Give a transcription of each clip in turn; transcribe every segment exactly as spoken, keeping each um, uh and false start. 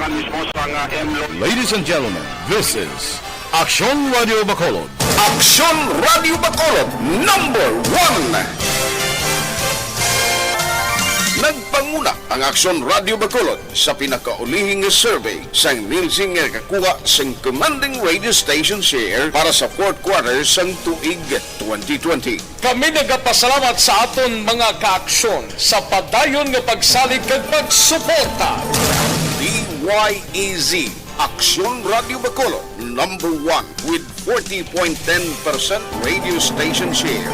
Ladies and gentlemen, this is Aksyon Radio Bacolod. Aksyon Radio Bacolod, number one. Nagpanguna ang Aksyon Radio Bacolod sa pinakaulihing nga survey sang Nielsen nga nakakuha sang commanding radio station share para sa fourth quarter sang tuig twenty twenty. Kami nagapasalamat sa aton mga kaaksyon sa padayon nga pagsalig kag pagsuporta. D Y E Z, Aksyon Radio Bacolod, number one with forty point ten percent radio station share.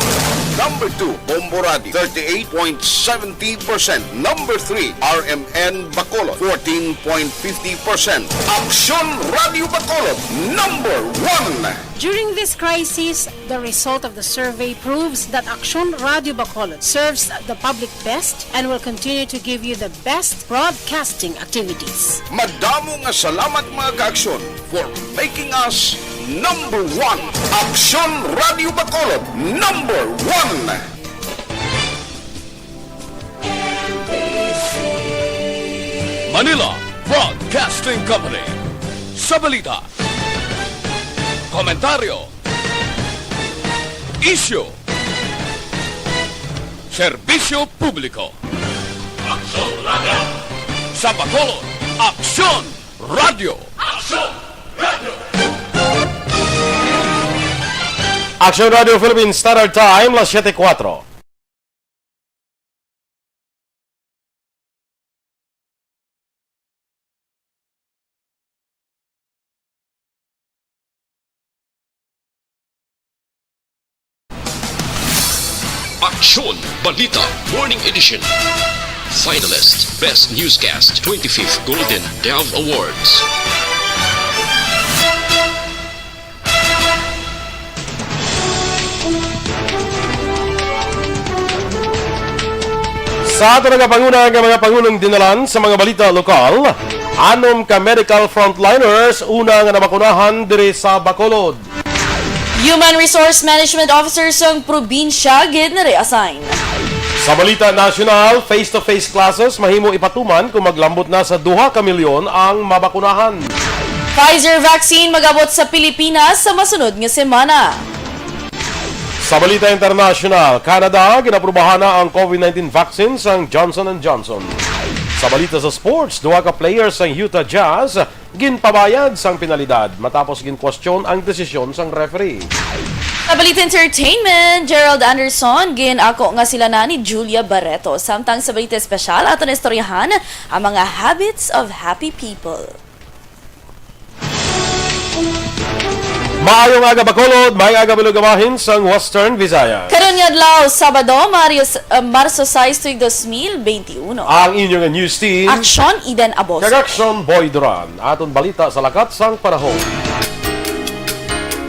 Number two, Bombo Radio, thirty-eight point seventy percent. Number three, R M N Bacolod, fourteen point fifty percent. Aksyon Radio Bacolod, number one. During this crisis, the result of the survey proves that Aksyon Radio Bacolod serves the public best and will continue to give you the best broadcasting activities. Madamo nga salamat, mga kaaksyon, for making us number one. Aksyon Radio Bacolod, number one. Manila Broadcasting Company. Sa balita, komentaryo, isyu, serbisyo publiko. Aksyon Radio. Sa Bacolod, Aksyon Radio. Aksyon Radio. Aksyon Radio Philippines Standard Time, las siete cuatro. Aksyon Balita Morning Edition. Finalist, Best Newscast, twenty-fifth Golden Dove Awards. Sa aton nagapanguna nga mga pangulong dinalan sa mga balita lokal, anom ka medical frontliners una nga nabakunahan diri sa Bacolod. Human Resource Management Officer sang probinsya gid na-reassign. Sa balita nasyonal, face-to-face classes mahimo ipatuman kung maglambot na sa duha ka milyon ang mabakunahan. Pfizer vaccine mag-abot sa Pilipinas sa masunod nga semana. Sa balita internasyonal, Canada, ginaprubahan na ang COVID nineteen vaccine sang Johnson and Johnson. Sa balita sa sports, duha ka players sang Utah Jazz ginpabayad sang penalidad matapos ginkwestiyon ang desisyon sang referee. Sa balita entertainment, Gerald Anderson, gin-ako nga sila na ni Julia Barreto. Samtang sa balita espesyal, aton istoryahan ang mga habits of happy people. Maayong aga, Bacolod. Maayong aga, mga bahin sang Western Visayas. Karon nga adlaw, Sabado, Mario, uh, Marso sais, tuig dos mil bente uno. Ang inyo nga news team, Aksyon Eden Abose. Kag Aksyon Boy Duran. Aton balita sa lakat sang panahon.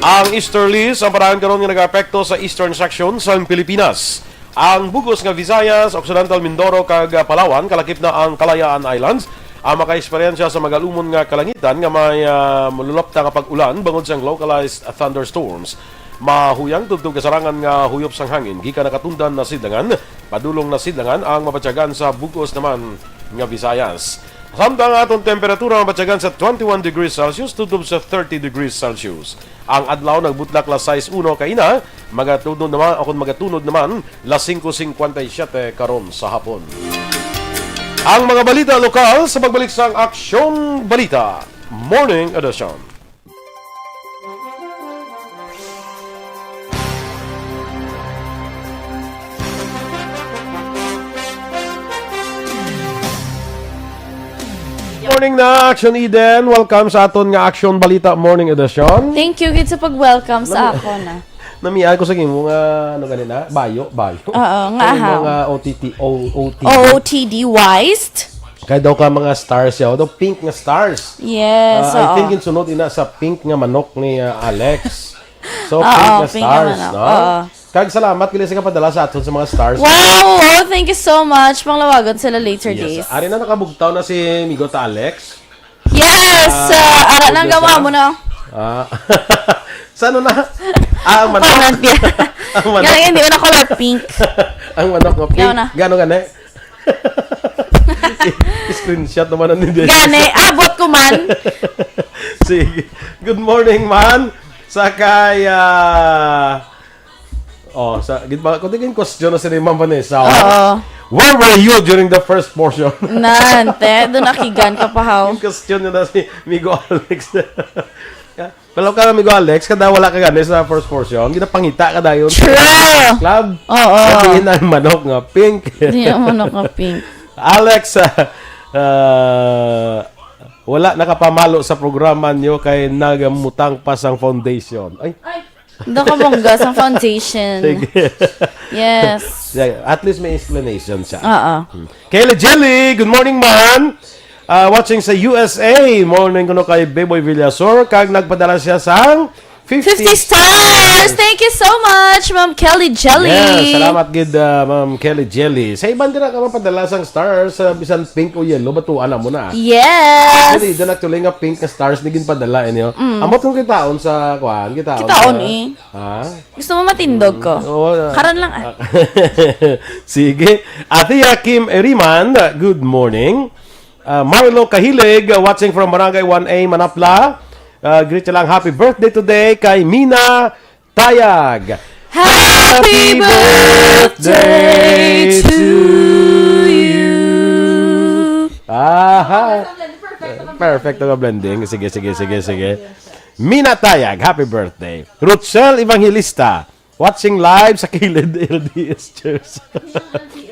Ang easterlies ang panahon karon nga nagaapekto sa eastern section sang Pilipinas. Ang bug-os nga Visayas, Occidental Mindoro, kag, ah, Palawan, kalakip na ang Kalayaan Islands, ang makaeksperyensya sa magalumon nga kalangitan nga may, ah, malulapta nga pag-ulan bangod sang localized thunderstorms. Mahuyang tubtob kasarangan nga huyop sang hangin gikan nakatundan na sidlangan, padulong na sidlangan ang mabatyagan sa bug-os naman nga Visayas. Samtang aton temperatura mabatyagan sa twenty-one degrees Celsius tubtob sa thirty degrees Celsius. Ang adlaw nagbutlak las sais uno kaina, magatunod naman, akon magatunod naman, las singko singkwenta y siyete karon sa hapon. Ang mga balita lokal sa pagbalik sang Aksyon Balita Morning Edition. Morning na, Action Eden. Welcome sa aton nga Action Balita Morning Edition. Thank you gid sa pag-welcome sa Nami- akon, ah. Namian ko sa imo nga, ano gani na? Bayo, bayo. Oo, nga Ang aha. mga O T T, O O T D. O O T D, wise. Kay daw ka mga stars yaw. Daw pink nga stars. Yes, Ah, I oo. think yung sunod ina sa pink nga manok ni, ah, Alex. So, Oo, pink nga pink nga stars, manok. no? Oo. Kag salamat gali sa kapadala sa aton sa mga stars. Wow! Oh, thank you so much. Panglawagon sila later Yes. days. Ari na, nakabugtaw na si Migo ta Alex. Yes! Ah, Ah, ara na ang gawa mo na. Ah. Sa ano na? Ah, ang manok. Parang di- Ang manok. Nga, hindi ko na color pink. Ang manok nga pink. Ikaw na. Gano gani? Screenshot naman ang ninja. Gani, abot ko man. Sige. Good morning, man. Sa kay, ah, oh, sa, gid ba, kung tingin question na si Ma'am Vanessa, oh. Oo. Where were you during the first portion? Nan, te, doon nakigan ka pa, haw. Yung question niya na si Migo Alex. Pero ka, Migo Alex, kada wala ka gani sa first portion, ginapangita ka dayon sa True. Club. Oo. Sabihin ang manok nga pink. Di ang manok nga pink. Alex, ah, ah, wala nakapamalo sa programa nyo kay nagamutang pa sang foundation. Ay. Ay, daw ka bongga sa foundation. Sige. Yes. Yeah, at least may explanation siya. Oo. Hmm. Kayla Jelly, good morning, man. Ah, watching sa U S A. Morning kuno kay Beboy Villasor. Kag nagpadala siya sang fifty fifty stars. Thank you so much, Ma'am Kelly Jelly. Yeah, salamat gid, ah, Ma'am Kelly Jelly. Sa iban dira ka mapadala sang stars, sa bisan pink o yellow, batuan na mo na. Yes. Actually, doon actually nga pink nga stars ni ginpadala inyo. Mm. Ambot kung kitaon sa kuan, kitaon Kitaon sa eh. Ha? Gusto mo matindog ko? Oo, ah. Karon lang, ah. Sige. Ate Kim Eriman, good morning. Ah, Marlo Kahilig, uh, watching from Barangay one A, Manapla. Uh, greet siya lang, happy birthday today kay Mina Tayag. Happy birthday to you. Aha. Perfect nga blending. Sige, sige, sige, sige. Mina Tayag, happy birthday. Ruchel Evangelista, watching live sa kilid L D S chairs.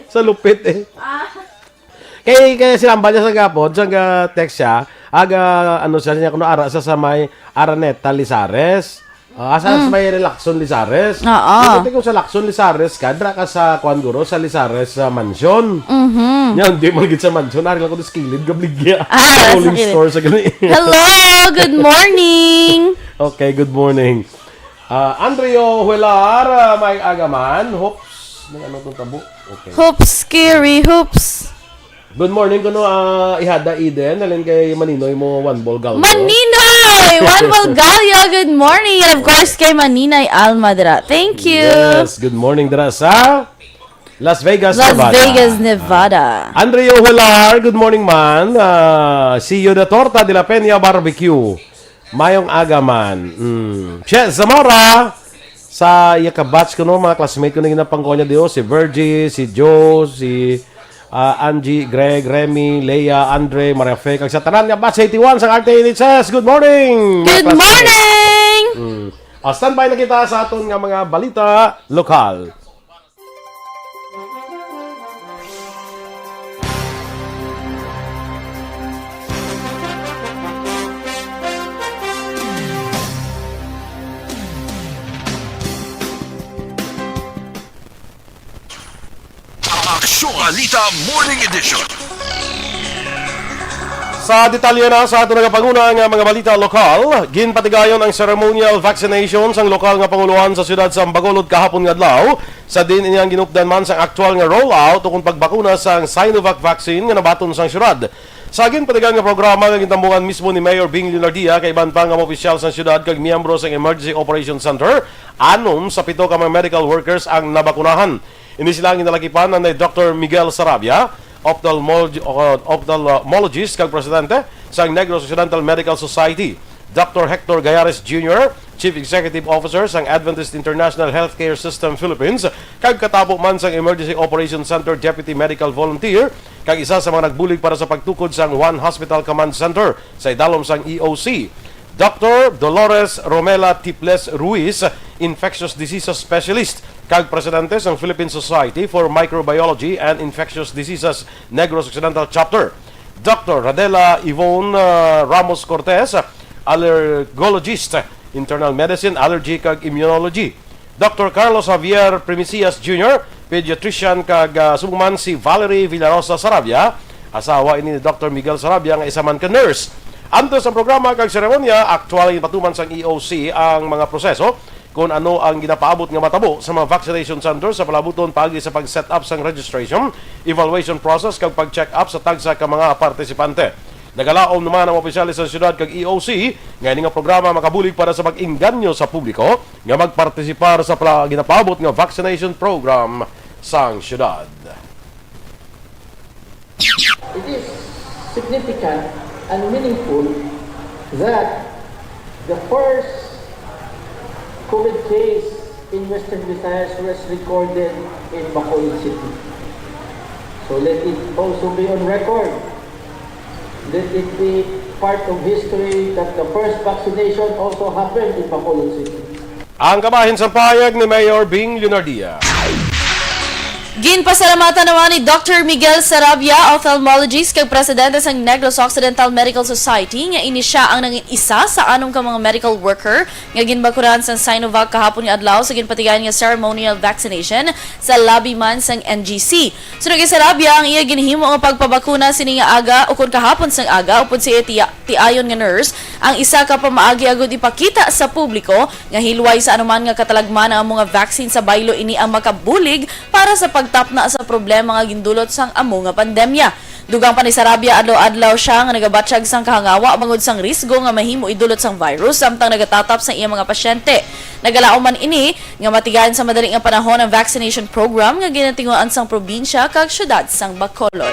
Sa lupit eh. Kay, kay sinambal niya sa gapon, sa ga-, text siya, aga, ano siya, niya kuno ara sa, sa may Araneta, Lizares. Ah, asa sa may Lacson, Lizares. Oo. Buti kung sa Lacson, Lizares ka, dra ka sa, kuan, guro, sa Lizares, sa mansion. Mhm. Yan, di man gid sa mansion, ari lang ko sa kilid, gabligya. Ah, sa Rolling kilid. Store sa gali. Hello, good morning. Okay, good morning. Ah, Andrio Huelar, ah, may agaman. Hoops. May ano tong tabo? Okay. Hoops, scary hoops. Good morning, kuno, ah, Ihada Eden. Nalin kay Maninoy mo, one ball gallo. Maninoy! One ball gallo, good morning. And of course, kay Maninay Alma dira. Thank you. Yes, good morning dira sa Las Vegas, Las Nevada. Vegas, Nevada. Andrio Huelar, good morning, man. Ah, si Yoda Torta de la Peña Barbecue. Mayong aga man. Mm. Che Zamora, sa iya ka batch ko, no, mga classmate ko na ginapangkuha niya, Dios, si Virgie, si Joe, si, ah, Angie, Greg, Remy, Leia, Andre, Maria Fe, kag sa tanan nga batch eighty-one sa R T N H S. Good morning, mga Good classmates. Morning! Mm. Ah, standby na kita sa aton nga mga balita lokal. Aksyon Balita Morning Edition. Sa detalye na sa ato nagapanguna nga mga balita lokal, ginpatigayon ang ceremonial vaccination sang lokal nga pangulohan sa siyudad sa Bacolod kahapon nga adlaw, sa diin ini ang ginupdan man sang aktual nga rollout ukon pagbakuna sang Sinovac vaccine nga nabaton sang siyudad. Sa ginpatigayon nga programa nga gintambugan mismo ni Mayor Bing Leonardia kag iban pa nga mga opisyal sang siyudad kag miyembro sang Emergency Operations Center, anom sa pito ka mga medical workers ang nabakunahan. Ini sila ang ginalakipan anay Doktor Miguel Sarabia, ophthalmolog-, uh, ophthalmologist kag presidente sang Negros Occidental Medical Society, Doktor Hector Gayares Junior, Chief Executive Officer sang Adventist International Healthcare System Philippines, kag katapo man sang Emergency Operations Center Deputy Medical Volunteer, kag isa sa mga nagbulig para sa pagtukod sang One Hospital Command Center sa idalom sang E O C. Doktor Dolores Romela Tiples Ruiz, Infectious Diseases Specialist, kag Presidente sang Philippine Society for Microbiology and Infectious Diseases Negros Occidental Chapter. Doktor Radela Yvonne, uh, Ramos Cortez, Allergologist, Internal Medicine, Allergy, kag Immunology. Doktor Carlos Javier Primicias Junior, pediatrician, kag, ah, subong man si Valerie Villarosa Sarabia, asawa ini ni Doktor Miguel Sarabia nga isa man ka nurse. Antes ang programa kag seremonya, aktual nga ginpatuman sang E O C ang mga proseso kung ano ang ginapaabot nga matabo sa mga vaccination center sa palabuton paagi sa pag-set up sang registration, evaluation process, kag pag-check up sa tagsa ka mga partisipante. Nagalaom naman ang opisyales sa siyudad kag E O C nga ini nga programa makabulig para sa pag-inganyo sa publiko nga magpartisipar sa pala ginapaabot nga vaccination program sang siyudad. It is significant and meaningful that the first COVID case in Western Visayas was recorded in Bacolod City. So let it also be on record. Let it be part of history that the first vaccination also happened in Bacolod City. Ang kabahin sa pahayag ni Mayor Bing Leonardia. Ginpasalamatan naman ni Doctor Miguel Sarabia, ophthalmologist kag presidente sang Negros Occidental Medical Society, nga ini sia ang nangin isa sa anom ka mga medical worker nga ginbakunahan sang Sinovac kahapon nga adlaw sa ginpatigayon nga ceremonial vaccination sa lobby man sang N G C. Suno kay Sarabia, ang iya ginhimo nga pagpabakuna sini nga aga ukon kahapon sang aga upod sa iya tiya- tiayon nga nurse ang isa ka pamaagi agud ipakita sa publiko nga hilway sa anuman nga katalagman ang amo nga vaccine sa baylo ini ang makabulig para sa pagtapna sa problema nga gindulot sang amo nga pandemya. Dugang pa ni Sarabia, adlaw-adlaw sia nga nagabatyag sang kahangawa bangod sang risgo nga mahimo idulot sang virus samtang nagatatap sa iya mga pasyente. Nagalaom man ini nga matigayon sa madali nga panahon ang vaccination program nga ginatinguhaan sang probinsya kag syudad sang Bacolod.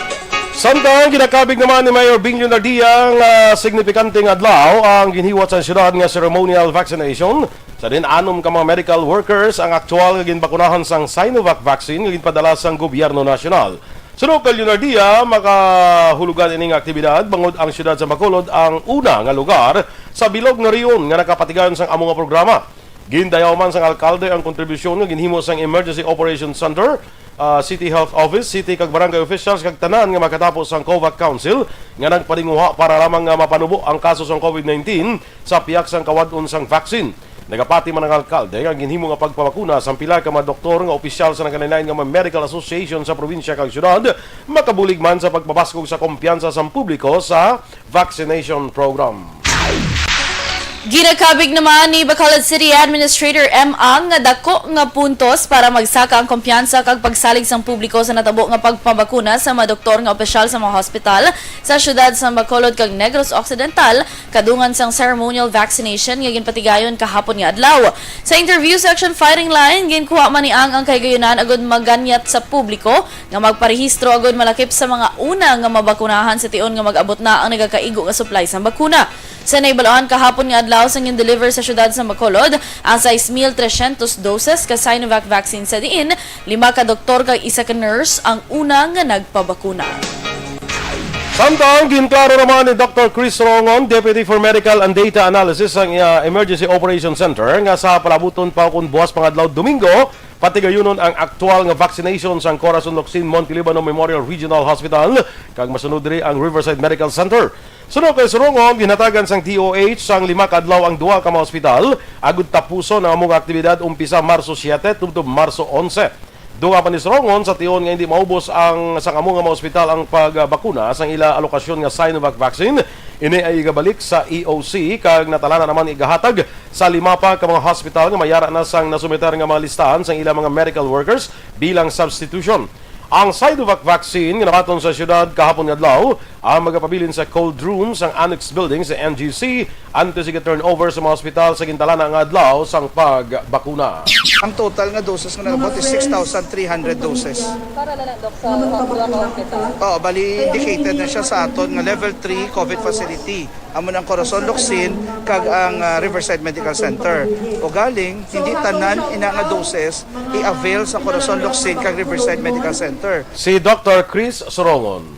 Samtang ginakabig naman ni Mayor Bing Leonardia nga signifikante nga adlaw ang ginhiwat sa siyudad nga ceremonial vaccination, sa diin anom ka mga medical workers ang aktual nga ginbakunahan sang Sinovac vaccine nga ginpadala sang gobyerno nasyonal. Suno kay Leonardia, makahulugan ini nga aktibidad bangod ang siyudad sa Bacolod ang una nga lugar sa bilog nga rehiyon nga nakapatigayon sang amo nga programa. Gindayaw man sang alkalde ang kontribusyon nga ginhimo sang Emergency Operations Center, ah, City Health Office, city kag barangay officials kag tanan nga makatapo sang COVAC Council nga nagpaninguha para lamang nga mapanubo ang kaso sang COVID nineteen sa pihak sang kawad-on sang vaccine. Nagapati man ang alkalde nga ginhimo nga pagpabakuna sang pila ka mga doktor nga opisyal sa nagkalain-lain nga mga medical association sa probinsya kag syudad makabulig man sa pagpabaskog sa kumpiyansa sang publiko sa vaccination program. Ginakabig naman ni Bacolod City Administrator M. Ang nga dako nga puntos para magsaka ang kumpiyansa kag pagsalig sang publiko sa natabo nga pagpabakuna sa mga doktor nga opisyal sa mga hospital sa siyudad sa Bacolod kag Negros Occidental kadungan sang ceremonial vaccination nga ginpatigayon kahapon nga adlaw. Sa interview section firing line, ginkuha man ni Ang ang kahigayunan agud maganyat sa publiko nga magparehistro agud malakip sa mga una nga mabakunahan sa tion nga mag-abot na ang nagakaigo nga supply sang bakuna. Sa nahibaluan kahapon nga adlaw, sang gin-deliver sa siyudad sa Bacolod ang sais mil tresyentos doses ka Sinovac vaccine, sa diin lima ka doktor kag isa ka nurse ang una nga nagpabakuna. Samtang ginklaro naman ni Doctor Chris Rongon, Deputy for Medical and Data Analysis sang, ah, Emergency Operation Center, nga sa palabuton pa kon buwas pa nga adlaw Domingo, patigayunon ang aktual nga vaccination sang Corazon Locsin Monte Libano Memorial Regional Hospital kag masunod diri ang Riverside Medical Center. Suno kay Rongon, ginhatagan sang D O H sang lima ka adlaw ang duha ka mga ospital agud tapuson ang amo nga aktibidad umpisa Marso siete tubtob Marso onse. Dugang pa ni Rongon, sa tion nga indi maubos ang sang amo nga mga ospital ang pagbakuna sang ila alokasyon nga Sinovac vaccine, ini ay igabalik sa E O C kag natalana naman igahatag sa lima pa ka mga hospital nga may ara na sang nasumiter nga mga listahan sang ila mga medical workers bilang substitution. Ang Sinovac vaccine nga nabaton sa siyudad kahapon nga adlaw ang magapabilin sa cold room sang annex building sa N G C antes iga-turnover sa mga ospital sa gintalana nga adlaw sang pagbakuna. Ang total nga doses nga naabot is six thousand three hundred doses. Para na lang, Doc, sa mga hospital. Oo, bali indicated na siya sa aton nga level three COVID facility. Amo ang Corazon Locsin kag ang, ah, Riverside Medical Center. Ugaling, hindi tanan ina nga doses i-avail sa Corazon Locsin kag Riverside Medical Center. Si Doctor Chris Sorongon.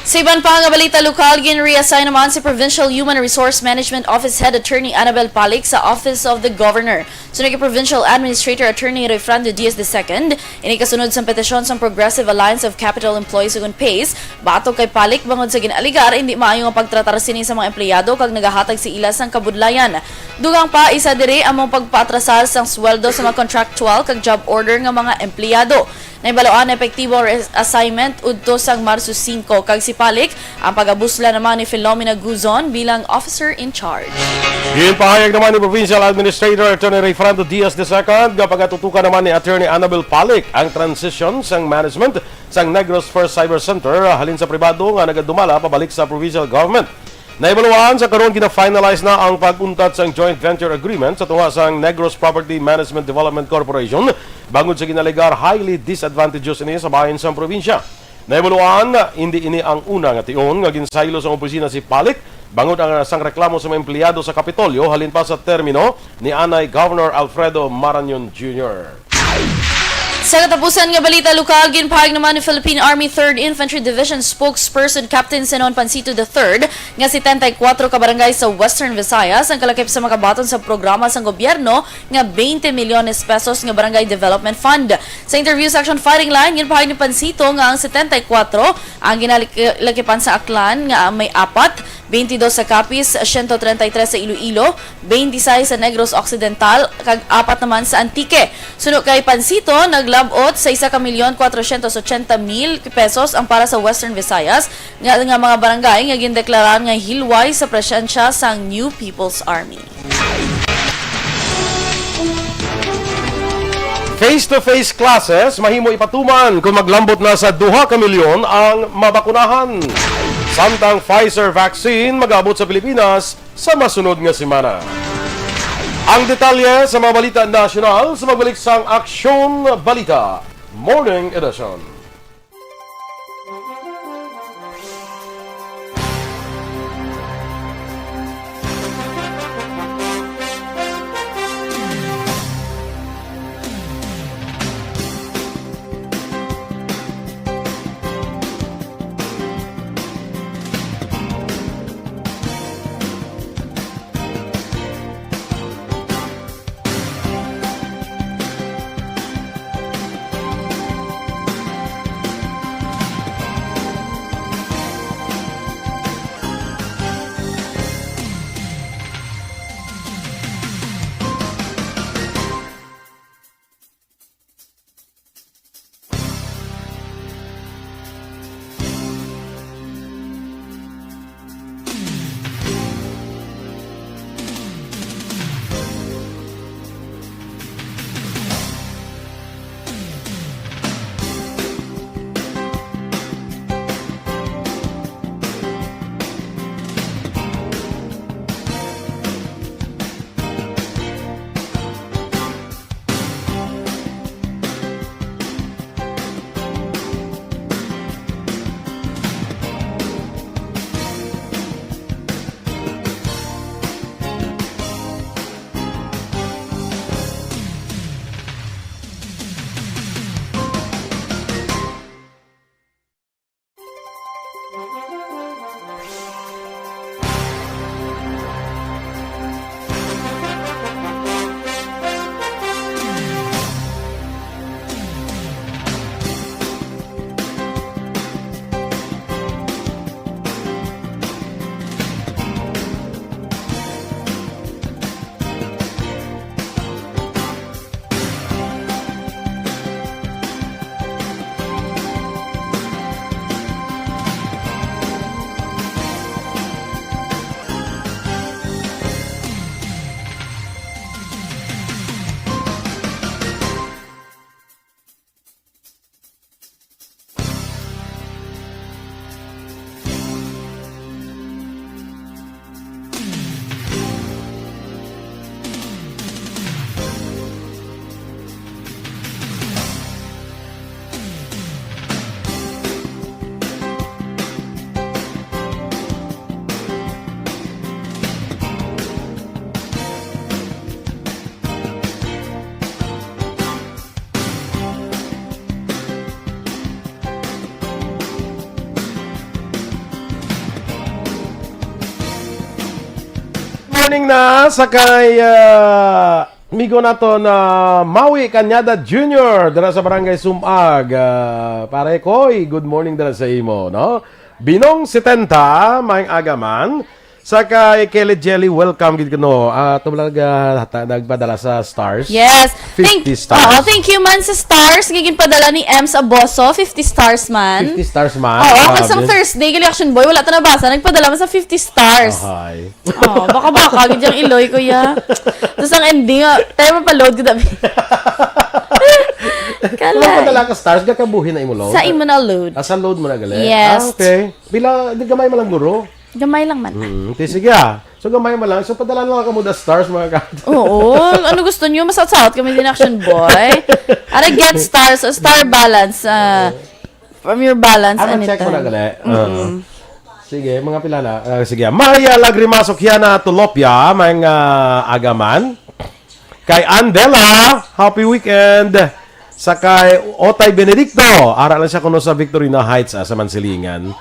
Sa iban pa nga balita lokal, gin-reassign naman si Provincial Human Resource Management Office Head Attorney Annabel Palik sa Office of the Governor. Suno kay Provincial Administrator Attorney Rayfrando Diaz the second, ini kasunod sang petisyon sang Progressive Alliance of Capital Employees ukon PACE, batok kay Palik bangod sa gin-alegar indi maayo nga pagtratar sini sa mga empleyado kag nagahatag sa ila sang kabudlayan. Dugang pa, isa diri amo ang pagpaatrasar sang sweldo sa mga contractual kag job order nga mga empleyado. Nahibaluan na epektibo ang reassignment udto sang Marso singko, kag si Palik ang pagabuslan naman ni Filomena Guzon bilang officer in charge. Ginpahayag naman ni Provincial Administrator Attorney Rayfrando Diaz the second nga pagatutukan naman ni Attorney Annabel Palik ang transition sang management sang Negros First Cyber Center halin sa pribado nga nagadumala pabalik sa provincial government. Nahibaluan sa karon gina-finalize na ang pag-untat sang joint venture agreement sa tunga sang Negros Property Management Development Corporation bangod sa ginalegar highly disadvantageous ini sa bahin sang probinsya. Nahibaluan, hindi ini ang una nga tion nga ginsaylo sang opisina si Palik bangod ang sang reklamo sa mga empleyado sa Kapitolyo halin pa sa termino ni anay Governor Alfredo Marañon Junior. Sa katapusan nga balita lokal, ginpahayag naman ni Philippine Army Third Infantry Division spokesperson Captain Zenon Pancito the third nga setenta y kuwatro ka barangay sa Western Visayas ang kalakip sa makabaton sa programa sang gobyerno nga twenty milyones pesos nga Barangay Development Fund. Sa interview sa Action Firing Line, ginpahayag ni Pancito nga ang setenta y kuwatro ang ginalakipan sa Aklan nga may apat, twenty-dos sa Capiz, siyento treinta y tres sa Iloilo, twenty-sais sa Negros Occidental, kag apat naman sa Antique. Suno kay Pancito, naglab-ot sa isa ka milyon kwatrocientos ochenta mil pesos ang para sa Western Visayas nga, nga mga barangay nga gindeklarar nga hilway sa presensya sang New People's Army. Face-to-face classes mahimo ipatuman kon maglambot na sa duha ka milyon ang mabakunahan. Samtang Pfizer vaccine mag-abot sa Pilipinas sa masunod nga semana. Ang detalye sa mga balita nasyonal sa magbalik sang Aksyon Balita Morning Edition. Morning na sa kay, ah, amigo nato na Maui Cañada Junior dira sa Barangay Sumag. Ah, pare Koy, good morning dira sa imo, no? Binong setenta, maayong aga man. Sa kay Kelly Jelly, welcome gid kuno. Ah, tumala nag-, ah, ta-, nagpadala sa stars. Yes. Fifty Thank, stars. Oo, thank you man sa stars nga ginpadala ni Ems Aboso, fifty stars man. Fifty stars man. Oo, kag sang Grabe. Thursday, gali Action Boy, wala ta nabasa, nagpadala man sa fifty stars. Ahay. Oh, baka-baka gid yang iloy, kuya. Tapos ang ending, ah, tayo mapaload ko, dami. Kalay. Kung padala ka stars, gakabuhi na imo load? Sa imo na load. Ah, sa load mo na gali? Yes. Ah, okay. Pila, di gamay man lang guro. Gamay lang man. Mm, ti, sige, ah. So, gamay man lang. So, padala na lang kamo the stars, mga ka- Oo. Ano gusto niyo? Masaot-saot kami din, Action Boy. Ara, get stars, star balance, ah, From your balance, Ano, check mo na anytime. gali? Oo. Mm-mm. Sige, mga pila na. Ah, sige. Maria Lagrimaso Kiana Tulopia, mga agaman. Kay Andela, happy weekend. Sa kay Otay Benedicto, ara lang siya kuno sa Victorino Heights, ah, sa Mansilingan.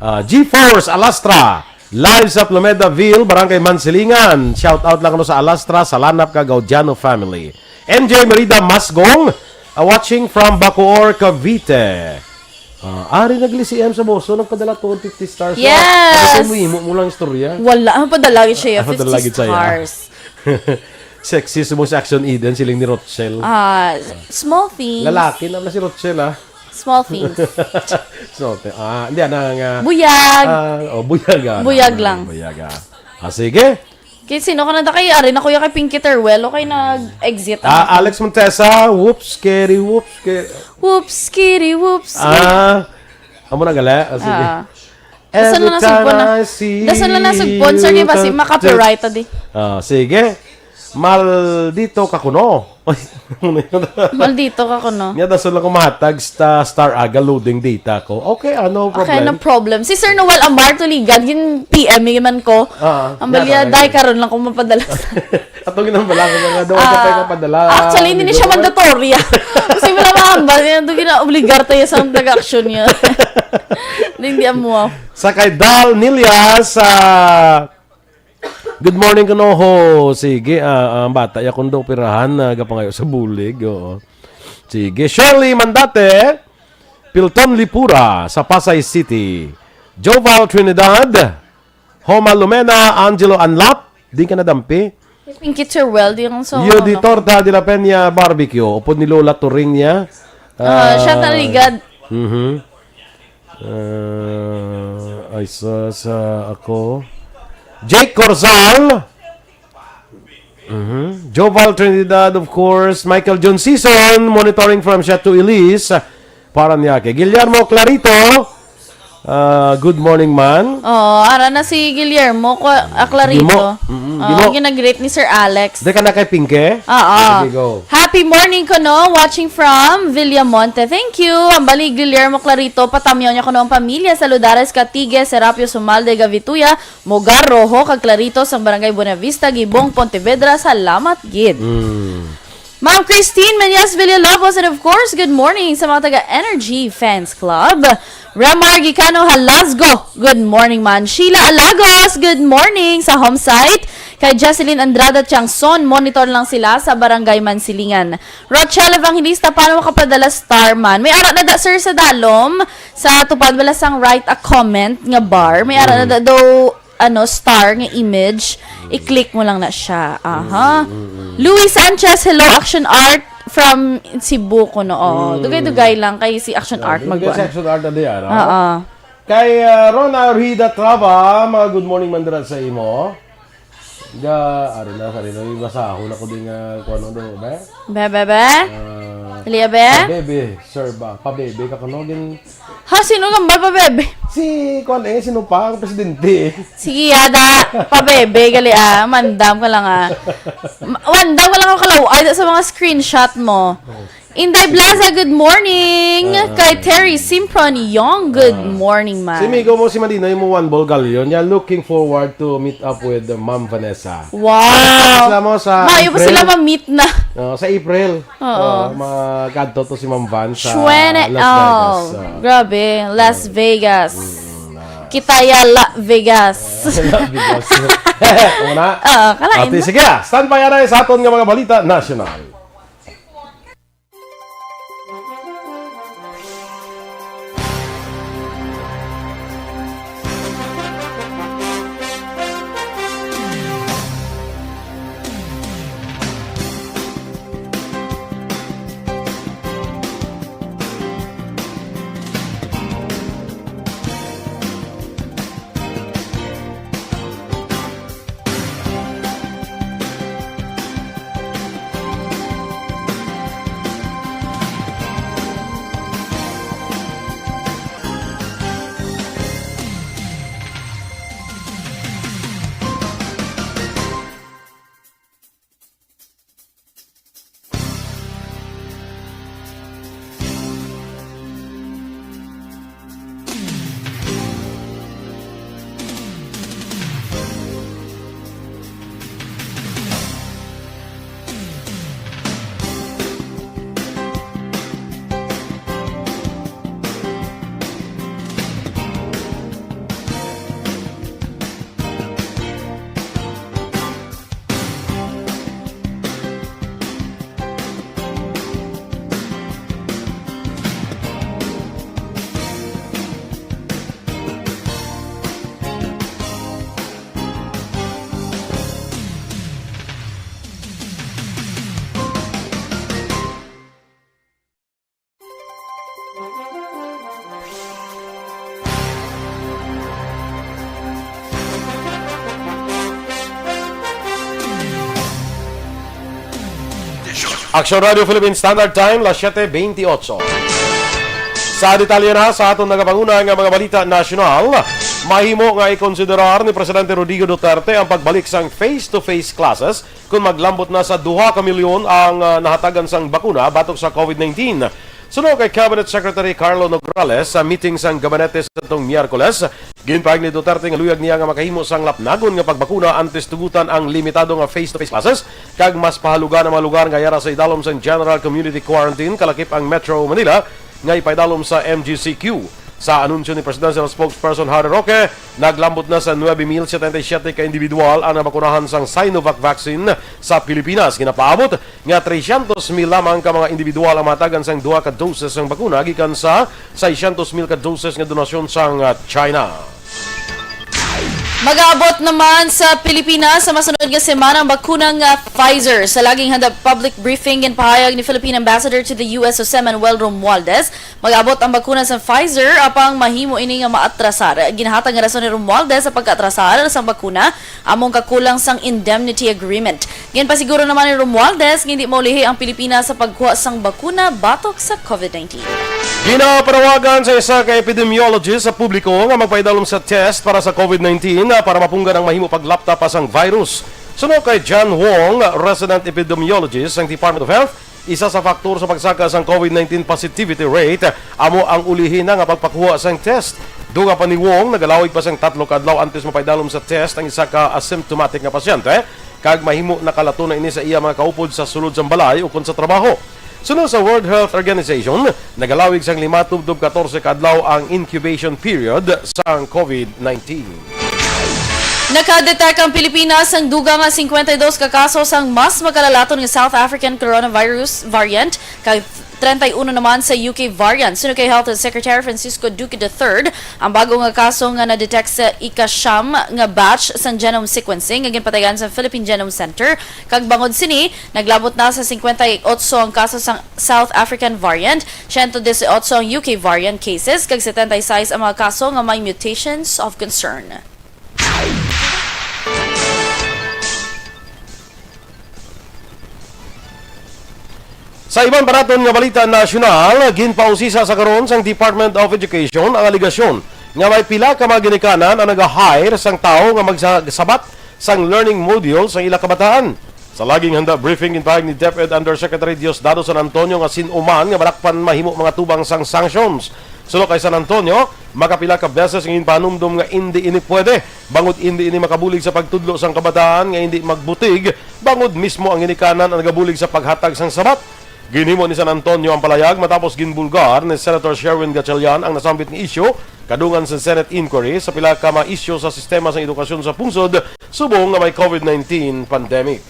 Ah, G-Force Alastra, live sa Plumedaville, Barangay Mansilingan. Shout out lang kuno sa Alastra, sa Lanap ka Gaudiano family. M J Merida Masgong, ah, watching from Bacoor, Cavite. Ah, ari nagli si M sa Boso, nagpadala to fifty stars. Yes! Ano mo, imo mo lang istorya? Wala, ang padala gid siya, Ah, padala fifty gid siya. stars. Sexy subong si Action Eden, siling ni Rochelle. Ah, small things. Lalaki na pala si Rochelle, ah. Small things. So, te- ah, hindi, ano nga. Buyag. Ah, oh, buyag, ah, Buyag ano, lang. Buyag, ah. Ah, sige. Kay sino ka na da kay ari na kuya kay Pinky Teruel o kay nag-exit Ah, na? Alex Montesa, whoops, scary, whoops, scary. Whoops, kitty, whoops. Ah, amo na gali. Ah, sige. Ah. Dason Every na time nasugpon na. I see Dason na nasugpon, sir, you kay basi touch ma-copyright it. adi. Ah, sige. Maldito ka kuno. Maldito ka kuno. Nya, dason lang ko mahatag sta-, star aga loading data ko. Okay, ah, no Okay, problem. no problem. Si Sir Noel Amar Tuligan, gin P M man ko. Ah, Ang balya, naka- day karon lang ko mapadala. Ato ginambalakan nga daw, Ah, ka pa yung kapadala. actually, hindi ni Hindi siya ko mandatory, ah. Kasi wala mahambal, yan, ito gina-obligar tayo sa taga-action niya. Hindi, hindi amo, ah. Sa kay Dal Nilya sa Good morning, kuno ho. Sige, ah, ang bata, ya kundo operahan, ah, gapangayo sa bulig, oo. Sige, Shirley Mandate, Pilton Lipura sa Pasay City. Joval Trinidad, Homa Lumena, Angelo Anlap, di ka nadampi. Pinky Teruel, di ang sa Yodi ano. Torta de la Peña Barbecue, upod ni Lola Turing niya. Ah, siya Ah, taligad. Mhm. Ah, ay, sa, sa ako. Jake Corzal. Mhm. Joval Trinidad, of course. Michael John Season, monitoring from Chateau Elise, Parañaque. Guillermo Clarito, ah, good morning, man. Oh, ara na si Guillermo, ko, ah, Clarito. Gimo. Mm-mm, Oh, gimo. ginag-greet ni Sir Alex. Di ka na kay Pinke? Oo. Sige, go. Happy morning kuno, watching from Villamonte. Thank you. Ang bali, Guillermo Clarito, patamyaw niya kuno ang pamilya sa Ludares, Catigue, Serapio, Sumalde, Gavituya, Mogar, Rojo, kag Clarito sa Barangay Buenavista, Gibong, Pontevedra. Salamat gid. Mm. Ma'am Christine Menyas Villalobos, and of course, good morning sa mga taga Energy Fans Club. Remar Gicano Halasgo, good morning, man. Sheila Alagos, good morning sa home site. Kay Jocelyn Andrada Tiangson, monitor lang sila sa Barangay Mansilingan. Rochelle Evangelista, paano makapadala star man? May ara na da, sir, sa dalom. Sa tupad, wala sang write a comment nga bar. May ara na Mm. da daw, ano, star nga image. I-click mo lang na siya. Aha. Mm, mm, mm. Louis Sanchez, hello, Action Art from Cebu kuno. Oo, Mm. dugay-dugay lang kay si Action Yeah, Art dugay magkuan. si Action Art na di, ano? Oo. Kay, ah, Rona Rida Trava, mga good morning man dira sa imo. Ga, ari na, ari na, yung basahon ako din nga, kung ano daw, be? Be, be, be? Ah, Dali, be? Pabebe, sir ba? Pabebe ka kuno, gin- Ha, sino nga ba, pabebe? Si, kwan eh, sino pa? Ang presidente eh. Sige, ada, pabebe, gali ah, mandam ka lang ah. Ma-, mandam ka lang ako kalaw, ay, sa mga screenshot mo. Oh. Inday Blaza, good morning. Ah. Kay Terry Simpron Young, good Ah. morning, ma'am. Si Migo mo, si Madina, yung one ball galleon niya, looking forward to meet up with, uh, Ma'am Vanessa. Wow. Sila mo sa Mayo pa April. sila ma-meet na. No, sa April. Oo. Oo, magkadto to si Ma'am Van sa Shwene Las Vegas. Al. Ah. Grabe, Las Ah. Vegas. Mm, ah. Kitaya La Vegas. Las Vegas. Una. Oo, kalain Ate, na. sige, ah. Stand by, aray, sa aton nga mga balita nasyonal. Action Radio Philippine Standard Time, las siete veintiocho. Sa detalye na sa aton nagapanguna nga mga balita nasyonal, mahimo nga ikonsiderar ni Presidente Rodrigo Duterte ang pagbalik sang face-to-face classes kung maglambot na sa duha ka milyon ang, ah, nahatagan sang bakuna batok sa COVID nineteen. Suno kay Cabinet Secretary Carlo Nograles sa meeting sang gabinete sa tong Miyerkules, ginpahayag ni Duterte nga luyag niya nga makahimo sang lapnagon nga pagbakuna antes tugutan ang limitado nga face-to-face classes kag mas pahalugan ang mga lugar nga yara sa idalom sang General Community Quarantine, kalakip ang Metro Manila nga ipaidalom sa M G C Q. Sa anunsyo ni Presidential Spokesperson Harry Roque, naglambot na sa nuebe mil setenta y siete ka individual ang nabakunahan sang Sinovac vaccine sa Pilipinas. Ginapaabot nga tresyentos mil lamang ka mga individual ang mahatagan sang duha ka doses sang bakuna gikan sa seiscientos mil ka doses nga donasyon sang, ah, China. Mag-aabot naman sa Pilipinas sa masunod nga semana ang bakuna nga Pfizer. Sa laging handa public briefing, ginpahayag ni Philippine Ambassador to the U S Jose Manuel Romualdez, mag-abot ang bakuna sa Pfizer, apang mahimo ini nga maatrasar. Ginhatag nga rason ni Romualdez sa pagkaatrasar sang bakuna amo ang kakulang sang indemnity agreement. Ginpasiguro naman ni Romualdez nga hindi maulihi ang Pilipinas sa pagkuha sang bakuna batok sa COVID nineteen. Ginapanawagan sa isa ka epidemiologist sa publiko nga magpaidalom sa test para sa COVID nineteen para mapunggan ang mahimo paglapta pa sang virus. Suno kay John Wong, resident epidemiologist sang Department of Health, isa sa faktor sa pagsaka sang COVID nineteen positivity rate amo ang ulihi na nga pagpakuha sang test. Dugang pa ni Wong, nagalawig pa sang tatlo ka adlaw antes mapaidalom sa test ang isa ka asymptomatic nga pasyente, kag mahimo nakalato na ini sa iya mga kaupod sa sulod sang balay ukon sa trabaho. Suno sa World Health Organization, nagalawig sang lima tubtob katorse ka adlaw ang incubation period sang COVID nineteen. Naka-detect ang Pilipinas sang dugang nga cincuenta y dos ka kaso sang mas makalalaton nga South African coronavirus variant, kag treinta y uno naman sa U K variant. Suno kay Health Secretary Francisco Duque the third, ang bago nga kaso nga na-detect sa ika-siyam nga batch sang genome sequencing nga ginpatayan sa Philippine Genome Center, kag bangod sini, naglabot na sa cincuenta y ocho ang kaso sang South African variant, ciento dieciocho ang U K variant cases, kag setenta y seis ang mga kaso nga may mutations of concern. Sa iban pa naton nga balita nasyonal, ginpausisa sa karon sang Department of Education ang alegasyon nga may pila ka mga ginikanan ang nag-hire sang tawo nga magsabat sang learning module sa ila kabataan. Sa laging handa briefing, ginpahayag ni DepEd Undersecretary Diosdado San Antonio nga sin-o man nga madakpan mahimo mangatubang sang sanctions. Suno kay San Antonio, makapila ka beses nga ginpahanumdom nga indi ini pwede, bangod indi ini makabulig sa pagtudlo sang kabataan nga indi magbutig, bangod mismo ang ginikanan ang nagabulig sa paghatag sang sabat. Ginhimo ni San Antonio ang palayag matapos ginbulgar ni Senator Sherwin Gatchalian ang nasambit nga isyu kadungan sa Senate inquiry sa pila ka mga isyu sa sistema sang edukasyon sa pungsod subong nga may COVID nineteen pandemic.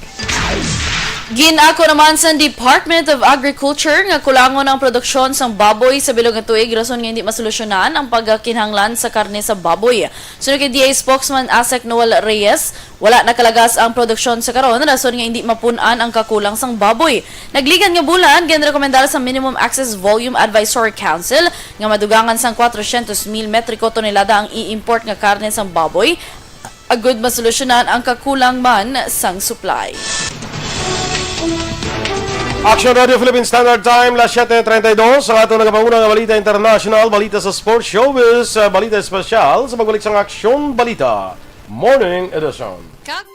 Gin-ako naman sa Department of Agriculture nga kulangon ang produksyon sang baboy sa bilog nga tuig, rason nga hindi masolusyonan ang pagkinahanglan sa karne sa baboy. Suno kay D A spokesman Asek Noel Reyes, wala nakalagas ang produksyon sa karon, rason nga hindi mapun-an ang kakulang sang baboy. Nagligikan nga bulan, ginrekomendar sa Minimum Access Volume Advisory Council nga madugangan sang kwatrocientos mil metriko tonelada ang i-import nga karne sang baboy, agud masolusyonan ang kakulang man sang supply. Action Radio Philippine Standard Time, las siete treinta y dos. Ang aton nagapanguna nga balita international, balita sa sports, showbiz, uh, balita espesyal sa pagbalik sang Aksyon Balita Morning Edition. Kag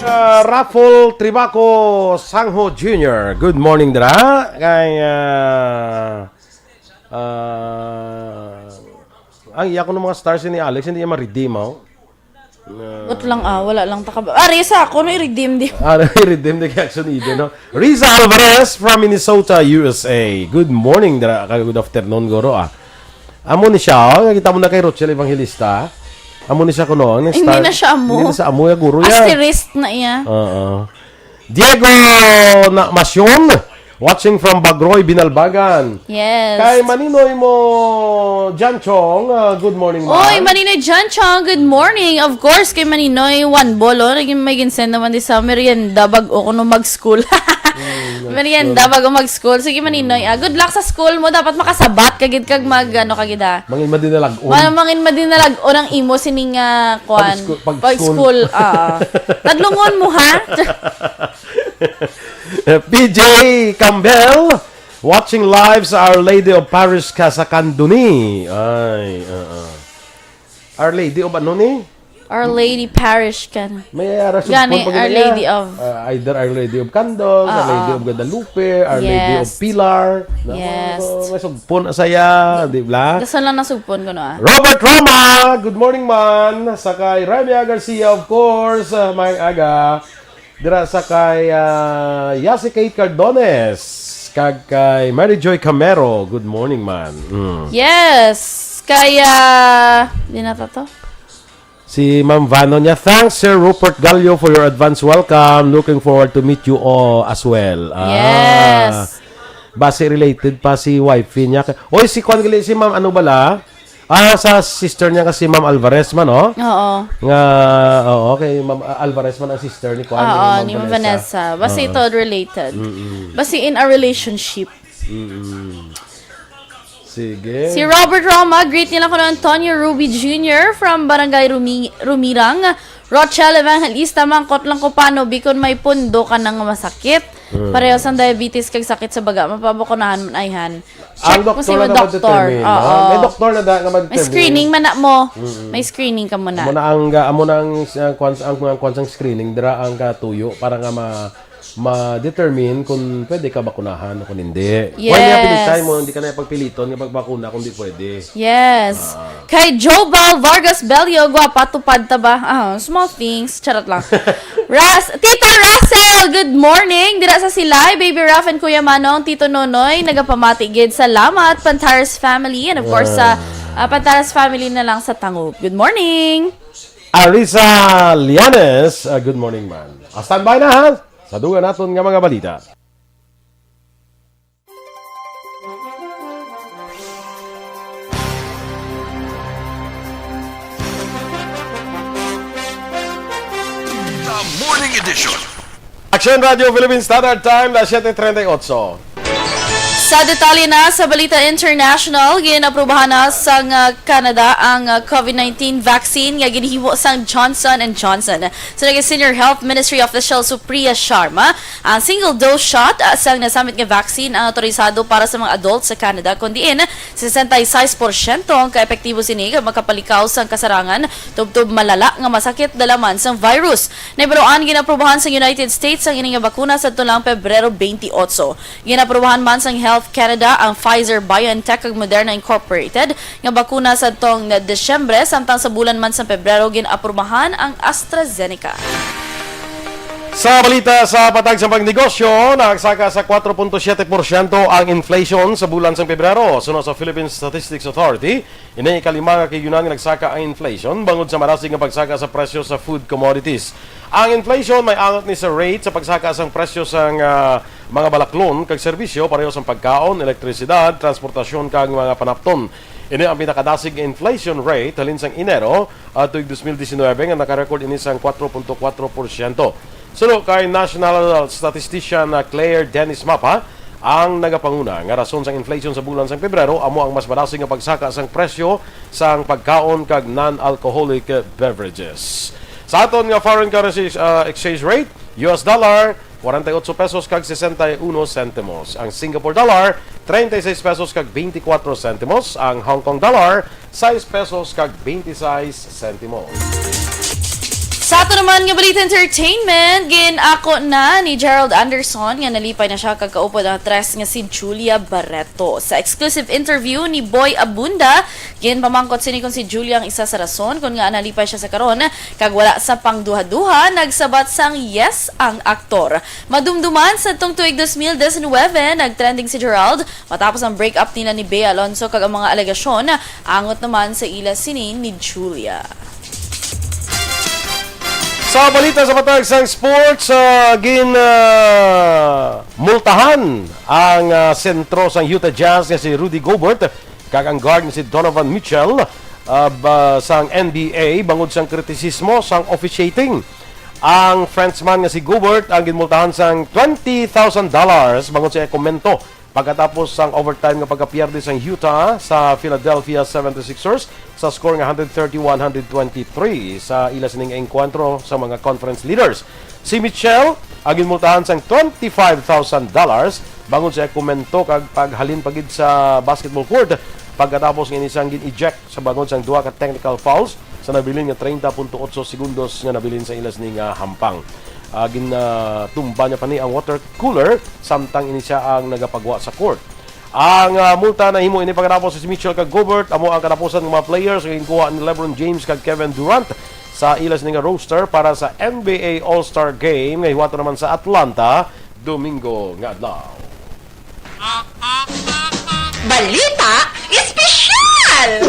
Ah, Raffle Tribaco Sangho Junior. Good morning, dira. Kay, ah, ah, ang iya ko ng mga stars ni Alex, hindi niya ma-redeem, oh. Ah. But lang, ah, wala lang taka ba. Ah, Risa, ako no i-redeem di. Ah, i-redeem di kay Action Eden, no? Riza Alvarez from Minnesota, U S A. Good morning, dira. Kay good afternoon, guro, ah. Amo ni siya, oh. Nakita mo na kay Rochelle Evangelista. Amo ni siya kuno, ang Hindi star. na siya amo. Hindi na siya amo, ya, guro, ya. Asterisk na iya. Oo. Diego na Masyon, watching from Bagroy, Binalbagan. Yes. Kay Maninoy mo, John Chong, ah, good morning, Oy, ma'am. Maninoy John Chong, good morning. Of course, kay Maninoy Juan Bolo, naging may ginsend naman di sa merienda bag o kuno mag-school. Mm, Merienda mag-school. bag o mag-school. Sige, Maninoy. Ah, good luck sa school mo. Dapat makasabat ka gid kag mag, ano ka gid, ah. Mangin madinalag-on. Wala mangin madinalag-on ang imo sining, ah, kwan. Pag-school, pag-school. Pag-school, ah. Tadlungon mo, ha? P J Campbell, watching live sa Our Lady of Parish ka sa Candoni. Ay, oo. Our Lady of ano ni? Our Lady Parish kan. May ara Gani, sugpon pa Our gina Lady niya. of Ah, either Our Lady of Candles, Our Oo. Lady of Guadalupe, Our Lady of Yes. Pilar. Na, Yes. may, may sugpon na saya, di ba? Gusto lang nasugpon ko, no, ah. Robert Roma, good morning, man. Sakay Ramia Garcia, of course, ah, may aga. Dira sa kay, ah, Yasi Kate Cardones, kag kay Mary Joy Camero. Good morning, man. Mm. Yes, kaya, di na to to? Si Ma'am Vano niya, "Thanks, Sir Rupert Gallo, for your advance welcome. Looking forward to meet you all as well." Ah, Yes. Basi related pa si wifey niya. Oy, si kwan gali, si Ma'am, ano bala? Ah, sa sister niya kasi Ma'am Alvarez man, oh. Oo. Nga, oo, kay Ma'am Alvarez man ang sister ni kwan, ni Oo, Ma'am ni Ma'am Vanessa. Vanessa. Basi Oo. ito related. Mm-mm. Basi in a relationship. Mm-mm. Sige. Si Robert Roma, greet nila ko ng Antonio Ruby Junior from Barangay Rumi-, Rumirang. Rochelle Evangelista, mangkot lang ko paano bikon may pundo ka nang masakit. Mm. Pareho sang diabetes kag sakit sa baga, mapabakunahan man ayhan. Ang Check mo doktor sa na imong doktor. nagdetermine, Oo. no? May doktor na da nga May magdetermine. screening man na mo. Mm-mm. May screening ka muna. Amo na ang, ah, amo na ang, ah, kwan, ang, ang kwan sang screening, dira ang katuyo para nga ma-, ma-determine kung pwede ka bakunahan o kung hindi. Yes. Wala niya pilitan mo, hindi ka na pagpiliton nga pagbakuna kung di pwede. Yes. Ah. Kay Jobal Vargas Bello, gwapa, tupad ta ba? Ah, small things. Charot lang. Ras-, Tito Russell, good morning. Dira sa Silay, Baby Raf and Kuya Manong, Tito Nonoy, nagapamati gid. Salamat, Pantaras family. And of course, sa, Ah. ah, Pantaras family na lang sa Tangub. Good morning. Arisa Lianes, ah, good morning, man. Ah, standby na, ha? Sa duga naton nga mga balita. The Morning Edition. Action Radio Philippine Standard Time, las siete treinta y ocho. Sa detalye na sa balita international, ginaprubahan na sang, ah, Canada ang, ah, COVID nineteen vaccine nga ginhimo sang Johnson and Johnson. Sa nag-, Senior Health Ministry official Supriya Sharma, ang single dose shot, ah, sang nasamit nga vaccine ang autorisado para sa mga adult sa Canada, kun diin sesenta y seis porsyento ang kaepektibo sini kag makapalikaw sang kasarangan tubtob malala nga masakit dala man sang virus. Nahibaluan, ginaprubahan sa United States ang ini nga bakuna sadto lang Pebrero twenty-eight. Ginaprubahan man sang Health Canada ang Pfizer-BioNTech kag Moderna Incorporated nga bakuna sadtong Disyembre, samtang sa bulan man sa Pebrero gin-aprubahan ang AstraZeneca. Sa balita sa patag sa pagnegosyo, nagsaka sa kwatro punto siyete porsyento ang inflation sa bulan sang Pebrero. Suno sa Philippine Statistics Authority, ini ikalima nga kahigayonan nga nagsaka ang inflation bangod sa marasig nga pagsaka sa presyo sa food commodities. Ang inflation may angot ni sa rate sa pagsaka sang presyo sang, ah, mga balaklon kag serbisyo, pareho sang pagkaon, elektrisidad, transportasyon kag mga panapton. Ini ang pinakadasig nga inflation rate halin sang Enero, ah, tuig dos mil disinuybe, nga nakarecord ini sang kwatro punto kwatro porsyento. Suno kay National Statistician, ah, Claire Dennis Mapa, ang nagapanguna nga rason sang inflation sa bulan sang Pebrero amo ang mas marasig nga pagsaka sang presyo sang pagkaon kag non-alcoholic beverages. Sa aton nga foreign currency, ah, exchange rate, U S dollar, kwarenta y ocho pesos kag sesenta y uno sentimos. Ang Singapore dollar, treinta y seis pesos kag veinticuatro sentimos. Ang Hong Kong dollar, sais pesos kag veintiseis sentimos. Sa ato naman nga balita entertainment, gin-ako na ni Gerald Anderson nga nalipay na siya kag kaupod ang aktres nga si Julia Barreto. Sa exclusive interview ni Boy Abunda, ginpamangkot sini kon si Julia ang isa sa rason kon ngaa nalipay siya sa karon, kag wala sa pangduha-duha, nagsabat sang yes ang aktor. Madumduman, sa tong tuig dos mil diecinuebe, nagtrending si Gerald matapos ang break-up nila ni Bea Alonzo kag ang mga alegasyon angot naman sa ila sini ni Julia. Sa balita sa matag sang sports, ah, gin, ah, multahan ang, ah, sentro sang Utah Jazz nga si Rudy Gobert kag ang guard nga si Donovan Mitchell, ah, ba, sang N B A bangod sang kritisismo sang officiating. Ang Frenchman nga si Gobert ang ginmultahan sang twenty thousand dollars bangod sa iya komento pagkatapos sang overtime nga pagkapierde sang Utah sa Philadelphia seventy-sixers sa score nga hundred thirty-one hundred twenty-three sa ila sining engkwentro sa mga conference leaders. Si Mitchell ang ginmultahan sang twenty-five thousand dollars bangod sa iya komento kag paghalin pa gid sa basketball court pagkatapos nga ini siyang gin-eject sa bangod sang duha ka technical fouls sa nabilin nga treinta punto otso segundos nga nabilin sa ila sini nga hampang. Ah, gin, ah, tumba niya pa ni ang water cooler samtang ini siya ang nagapagwa sa court. Ang, ah, multa nahimo ini pagkatapos si Mitchell kag Gobert amo ang katapusan nga mga players nga ginkuha ni LeBron James kag Kevin Durant sa ila sini nga roster para sa N B A All-Star Game nga hiwaton naman sa Atlanta Domingo nga adlaw. Balita Espesyal!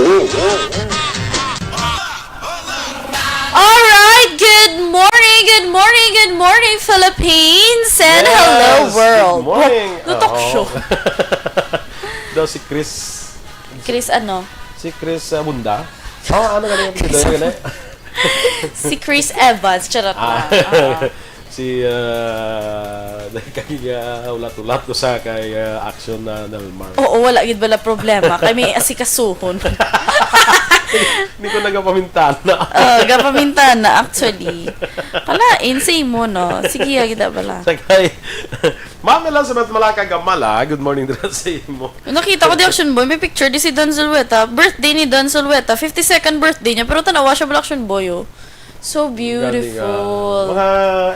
Alright, good morning, good morning, good morning, Philippines, and hello, Yes, world. Good morning. Lutok Oo. show. Daw si Chris, Chris, ano? si Chris uh, Bunda. Oh, ano ka na yung pagkita yun eh? Si Chris Evans, charot Ah, lang. Ah. si, uh, kaya ulat-ulat ko sa kay uh, action na Nalmar. Oo, wala gid bala problema. Kay may asikasuhon. Hindi ko nagapamintana. Oh, gapamintana, actually. Kalain sa imo, no? Sige, agida bala. Sa kay, Ma'am Elizabeth Malaka Gamala, good morning dira sa imo. Nakita ko di Action Boy, may picture di si Don Zulueta. Birthday ni Don Zulueta, fifty-second birthday niya, pero tanawa siya bala Action Boy, oh. So Galing, ah, beautiful. Mga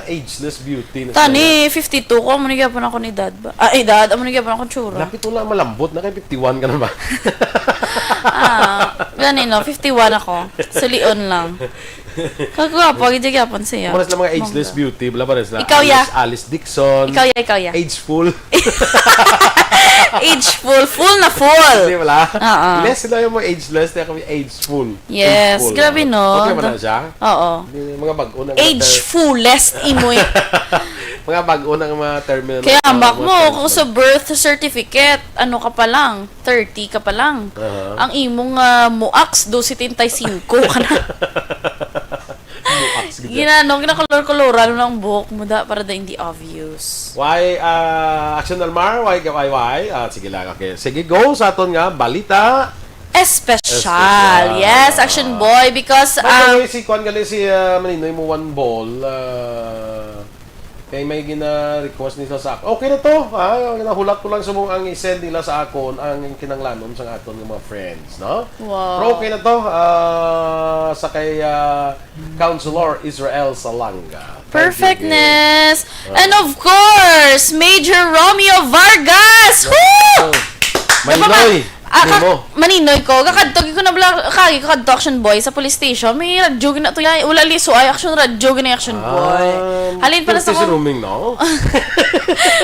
ageless beauty na sila. Tani, fifty-two ko, amo ni gyapon ako ni dad ba? Ah, edad, amo ni gyapon ako tsura. Lapit mo lang malambot na kay fifty-one ka na ba? Ah, gani no, fifty-one ako. Sulion lang. Kagwapo, gid gyapon siya. Mura sila mga ageless Bongga. Beauty, wala pa rin sila. Ikaw, ya. Alice, Alice Dixon. Ikaw ya, ikaw ya. Ageful. Ageful, full na full. Di ba? Oo. Less sila yung mga ageless, kaya kami ageful. Yes, Ageful. Grabe, no? Okay ba na siya? Oo. Di, mga bago na Age fullest imoy. Mga bago na mga terminal. Kaya uh, ambak mga mo, terminal. Kung sa birth certificate, ano ka pa lang? Thirty ka pa lang. Aha. Ang imong uh, muaks, dos setenta y cinco ka na. Muaks, gid. Ginano, ginakolor-koloran mo ng buhok mo da para da hindi obvious. Why, uh, Action Almar? Why, why, why? Ah, sige lang, okay. Sige, go sa aton nga balita. Espesyal. Espesyal. Yes, Action Boy. Because, By the um, way, si Kwan gali si uh, Maninoy mo one ball. Uh, kay may gina-request nila sa ako. Okay na to. Ha? Nahulat ko lang sa mong ang i-send nila sa akon ang kinanglanon sa aton nga mga friends, no? Wow. Pero okay na to. Ah, sa kay ah, Councilor Israel Salanga. Thank you, Perfectness. And of course, Major Romeo Vargas. Woo! Maninoy, Ah, ka- Nemo. Maninoy ko, kakadto ko na bala, kagi ko kadto Action Boy sa police station. May radyo gina to yan. Wala liso ay action radyo gina Action Boy. Ah, Halin pala sa si kong- Ruming, no?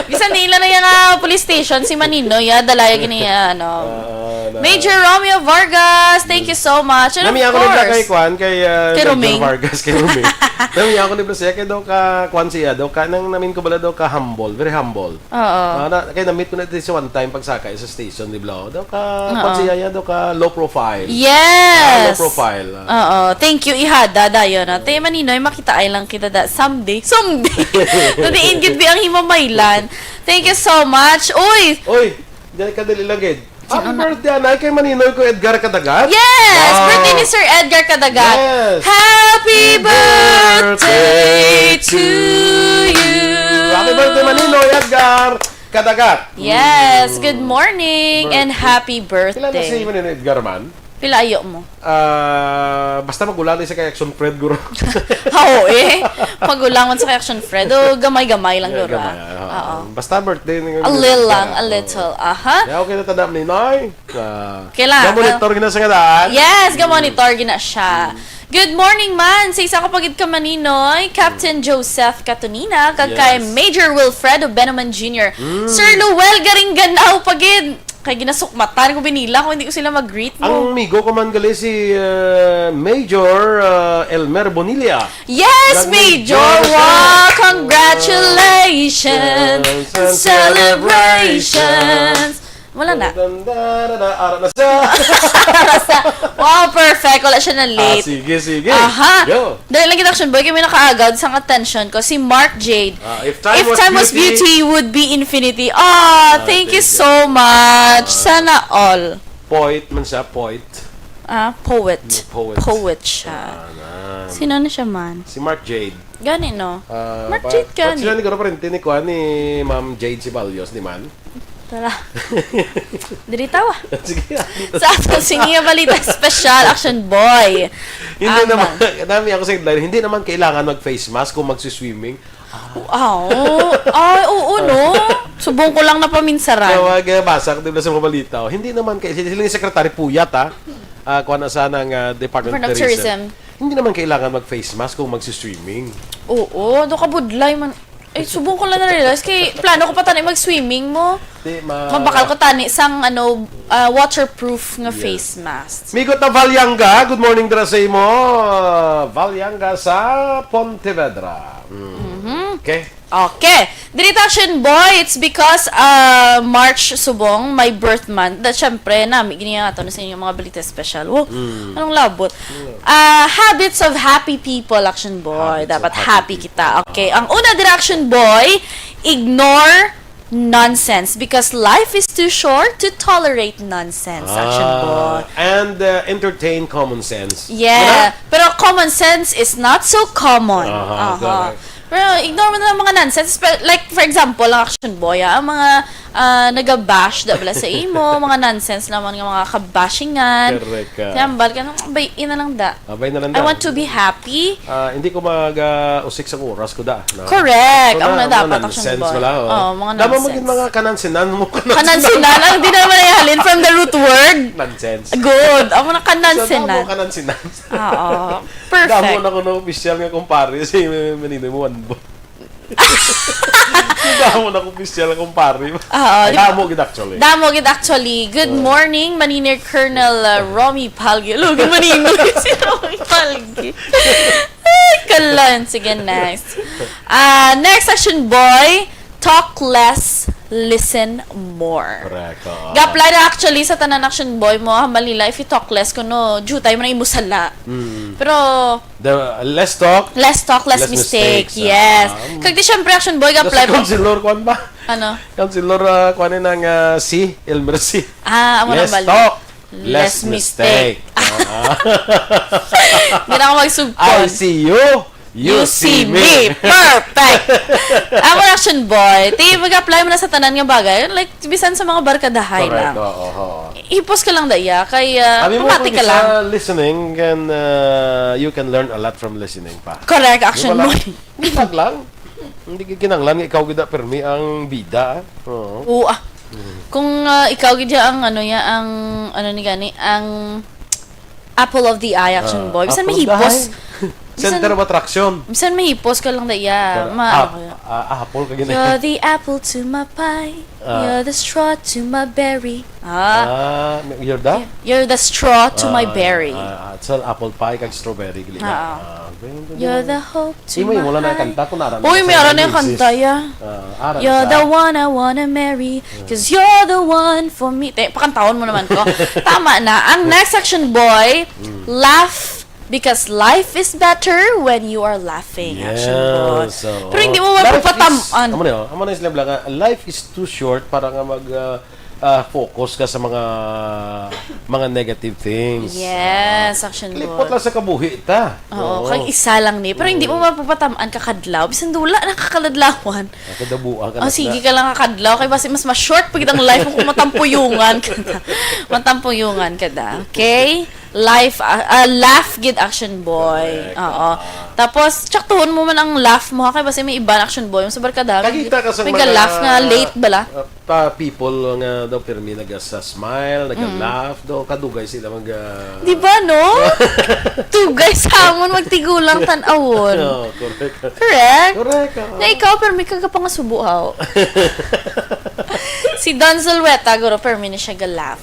Bisan nila na yung ah, police station, si Maninoy, ah, dalaya gini, ah, ano. Ah, na- Major Romeo Vargas, thank you so much. And of Nami ako nila kay course, Kwan, kay uh, Kay Major Roming. Vargas, kay Roming. Nami ako nila siya, kay daw ka, Kwan siya, daw ka, nang namin ko bala daw ka humble, very humble. Oo. Ah, na, kay na-meet ko na dito siya one time pagsakay sa station, di ba? Daw ka, Oo. Kwan siya, daw ka low profile. Yes. Ah, low profile. Ah. Oo. Thank you, Ihada, dayon. Ate Maninoy, makita ay lang kita da. Someday. Someday. Nadiin gid bi ang himamaylan. Thank you so much. Uy! Oy, dali ka dali lang, gid. Happy birthday, anay, kay Maninoy ko Edgar Kadagat. Yes! Wow. Birthday ni Sir Edgar Kadagat. Yes. Happy birthday to you! Happy birthday, Maninoy Edgar Kadagat. Yes, good morning Birthday. And happy Kilala si birthday. Maninoy Edgar man? Pila ayo mo? Ah, basta magulang na siya kay Action Fred, guro. Hao eh. Magulang man sa kay Action Fred. O, gamay-gamay lang, guro. Gamay, ah. Basta birthday ni A little lang, a little. Aha. Yeah, okay na tanda, Ninoy. Ah, Kailangan. Monitor gina sa kadaan. Yes, ga-monitor gina siya. Good morning man. Sa isa ka pagid ka maninoy, Captain Joseph Catonina, kag kay Yes. Major Wilfredo Benaman Junior. Sir Luel Garingganaw pagid. Kay ginasukmatan ko binila kung hindi ko sila mag-greet mo. Ang migo ko man gali si uh, Major uh, Elmer Bonilla. Yes, Nag- Major! Major. Wow! Congratulations! And celebrations! Wala na. Ara na siya. Wow, perfect. Wala siya na Ah, late. Sige, sige. Aha. Yo. Dali lang kita, Action Boy, kay may nakaagaw sa attention ko, si Mark Jade. Ah, if time was beauty. Beauty, would be infinity. Ah, thank you so much. Sana all. Poet man siya, poet. Ah, poet. Poet. Poet siya. Ah, na. Sino na siya man? Si Mark Jade. Gani, no? Ah, Mark pa- Jade, pa- gani. Sila ni Garo Parente ni Kuan ni Ma'am Jade Ceballos, di man? Tara. Diri tawa. Sige. Sa ato, sini nga balita special, Action Boy. Hindi Aman. Naman, nami ako sa headline, hindi naman kailangan mag-face mask kung magsiswimming. Ah, oo. Ay, oo, no? Subong ko lang napaminsaran. Tawag, eh, basa ko, di ba, sa mga balita. Oh. Hindi naman, kay, sila yung secretary, puyat, ha? Ah, kuha na sa ng ah, Department Department of of Tourism. Tourism. Hindi naman kailangan mag-face mask kung magsiswimming. Oo, do kabudlay man. Eh, subong ko lang na-realize kay plano ko pa tani mag-swimming mo. Di, ma- Mabakal ko tani sang ano, ah, waterproof nga Yes. face mask. Migot na Valyanga, good morning dira sa imo. Ah, Valyanga sa Pontevedra. Mm. Okay. Okay. Diri ta, Action Boy, it's because uh, March subong, my birth month. Da, syempre, nami gini nga ato na sa inyo mga balita special. Wo, anong labot? Uh, habits of happy people, Action Boy. Habits of Dapat happy happy kita. Okay. Ang una dira, Action Boy, ignore nonsense because life is too short to tolerate nonsense, Action Boy. Ah, and uh, entertain common sense. Yeah, pero common sense is not so common. Aha, Aha. correct. Pero ignore mo na lang mga nonsense. Pero, like, for example, lang, Action Boy, ah, ang mga ah, nagabash da bala sa imo, mga nonsense naman nga mga kabashingan. Correct ka. Tambal ka, nang bay, ina lang da. Abay na lang I da. want to be happy. Ah, hindi ko mag uh, usik sa oras ko da. No? Correct. So, Ang na- na dapat, mga Action nonsense Boy. Wala, oh. Oo, mga Dama nonsense. Maging mga kanansinan mo. Kanansinan, ang di naman ay halin from the root word. Nonsense. Good. Ang mga So, damo kanansinan. Kanansinan. Oo. Damo Perfect. Na ko no official nga kumpare si Maninoy mo one bo. Damo na ko official nga kumpare. Oo, di ba? Damo gid actually. Damo gid actually. Good morning, Maninir Colonel uh, Romy Palgi. Hello, good morning. Si Romy Palgi. Ay, kalan. Sige, next. Ah, next, Action Boy, talk less, listen more. Correct. Oo. Ga-apply na actually sa tanan, Action Boy, mo hambal nila, if you talk less, kuno jutay mo na imo sala. Mm. Pero The less talk, less talk, less, Less mistake. mistakes, Yes. ah. Kag di syempre, Action Boy, ga-apply mo. Counselor, kuan ba? Ano? Counselor, uh, kuan nang uh, si Elmer si. Ah, amo nang Less balik. Talk, Less less mistake. Ah. Hindi na ako magsugpon. I see you. You, see me. Perfect. Amo na, Action Boy. Ti, mag-apply mo na sa tanan nga bagay. Like, bisan sa mga barkadahay Correct. lang. Oo, oo. Hipos ka lang, daya. Kay, uh, Sabi mo, pamati kung ka lang. Isa listening, can, uh, you can learn a lot from listening pa. Correct, Action Di ba lang? Boy. Di lang. Hindi ka kinanglan nga ikaw gid permi ang bida. Oo. Oo, ah. Kung ah, ikaw gid ya ang ano ya ang ano ni gani ang apple of the eye, Action Boy. Bisan Ah, apple of the mahipos. eye. Center of attraction. Bisan mahipos ka lang da iya. Pero Ma ap- ano kaya? Ah, apple ka gina. You're the apple to my pie. Ah. You're the straw to my berry. Ah, Ah, you're the? you're the straw to my Ah, berry. Ah, ah, so apple pie kag strawberry gali. Ah, ah. Ah, ganyan, ganyan. You're the hope to Imo my yung wala na high. kanta kung naran Uy, sa may ara na yung music. kanta ya. Ah, ara na You're sa- the one I wanna marry, cause you're the one for me. Te, pakantahon mo naman ko. Tama na. Ang next, Action Boy, Mm. laugh because life is better when you are laughing, Action Boy. Yes, oo. Pero hindi mo Life mapapatamaan. Is, amo na yun. Amo na yung sinabi lang, ah, life is too short para nga mag, ah, ah, focus ka sa mga mga negative things. Yes, Ah, Action lipot Boy. lang sa kabuhi ta. Oo, kag isa lang ni. Pero hindi mo mapapatamaan ka kadlaw. Bisan dula na ka kadlawan. Nakadabuan ka Oh, na sige na. Ka lang nga kadlaw. Kay basi mas ma-short pa gid ang life mo kung matampuyungan ka na. Matampuyungan ka na. Okay? Life, ah, ah, laugh gid, Action Boy. Correct. Oo. Tapos, tsaktuhon mo man ang laugh mo, ha? Kay basi may iban, Action Boy. Sa barkadahan, Kakita ka sa may mga ga-laugh nga late bala. uh, pa people nga daw pirmi naga sa smile, naga-laugh, daw kadugay sila mag ah, Di ba, no? Dugay sa amon magtigulang tan-awon. No, correct. Correct? Correct. ah. Na ikaw, permi ka pangasubo, haw. Si Don Zulueta, guro, permi na siya ga-laugh.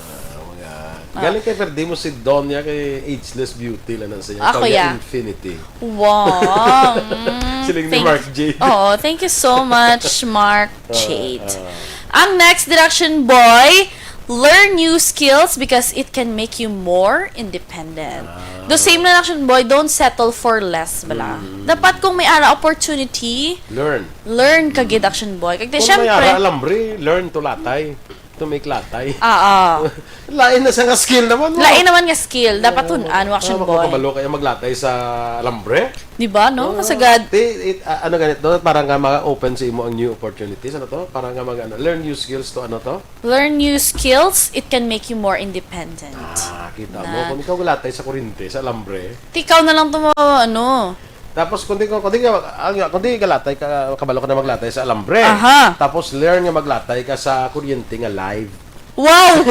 Ah, mga, galing kay perdi mo si Don niya kay Ageless Beauty lang na sa iya. Ako, Kaya yeah. Infinity. Wow. Mm, Siling ni thank- Mark J. Oo, thank you so much, Mark Ah, J. ah. Ang next, Direction Boy, learn new skills because it can make you more independent. Ah. The same na, Direction Boy, don't settle for less bala. Mm. Dapat kung may ara opportunity, Learn. learn ka gid, Action Boy. Kag di, Kung may ara syempre, alambre, learn to latay. To make latay. Oo. Lain na sa nga skill naman mo. Lain naman nga skill. Dapat tun-an mo, Action Ah, Boy. Makabalo kaya maglatay sa alambre? Di ba, no? Ah, Kasagad. Ti, it, ah, ano ganito, para nga ma-open sa imo ang new opportunities, ano to? Para nga mag, ano, learn new skills to, ano to? Learn new skills, it can make you more independent. Ah, kita mo, Na. Kung ikaw galatay sa kurinte, sa alambre, Tikaw na lang to mo, ano. Tapos kung di ko, kung di ka, ang, kung di galatay ka, kabalo ka na maglatay sa alambre. Aha. Tapos learn nga maglatay ka sa kuryente nga live. Wow!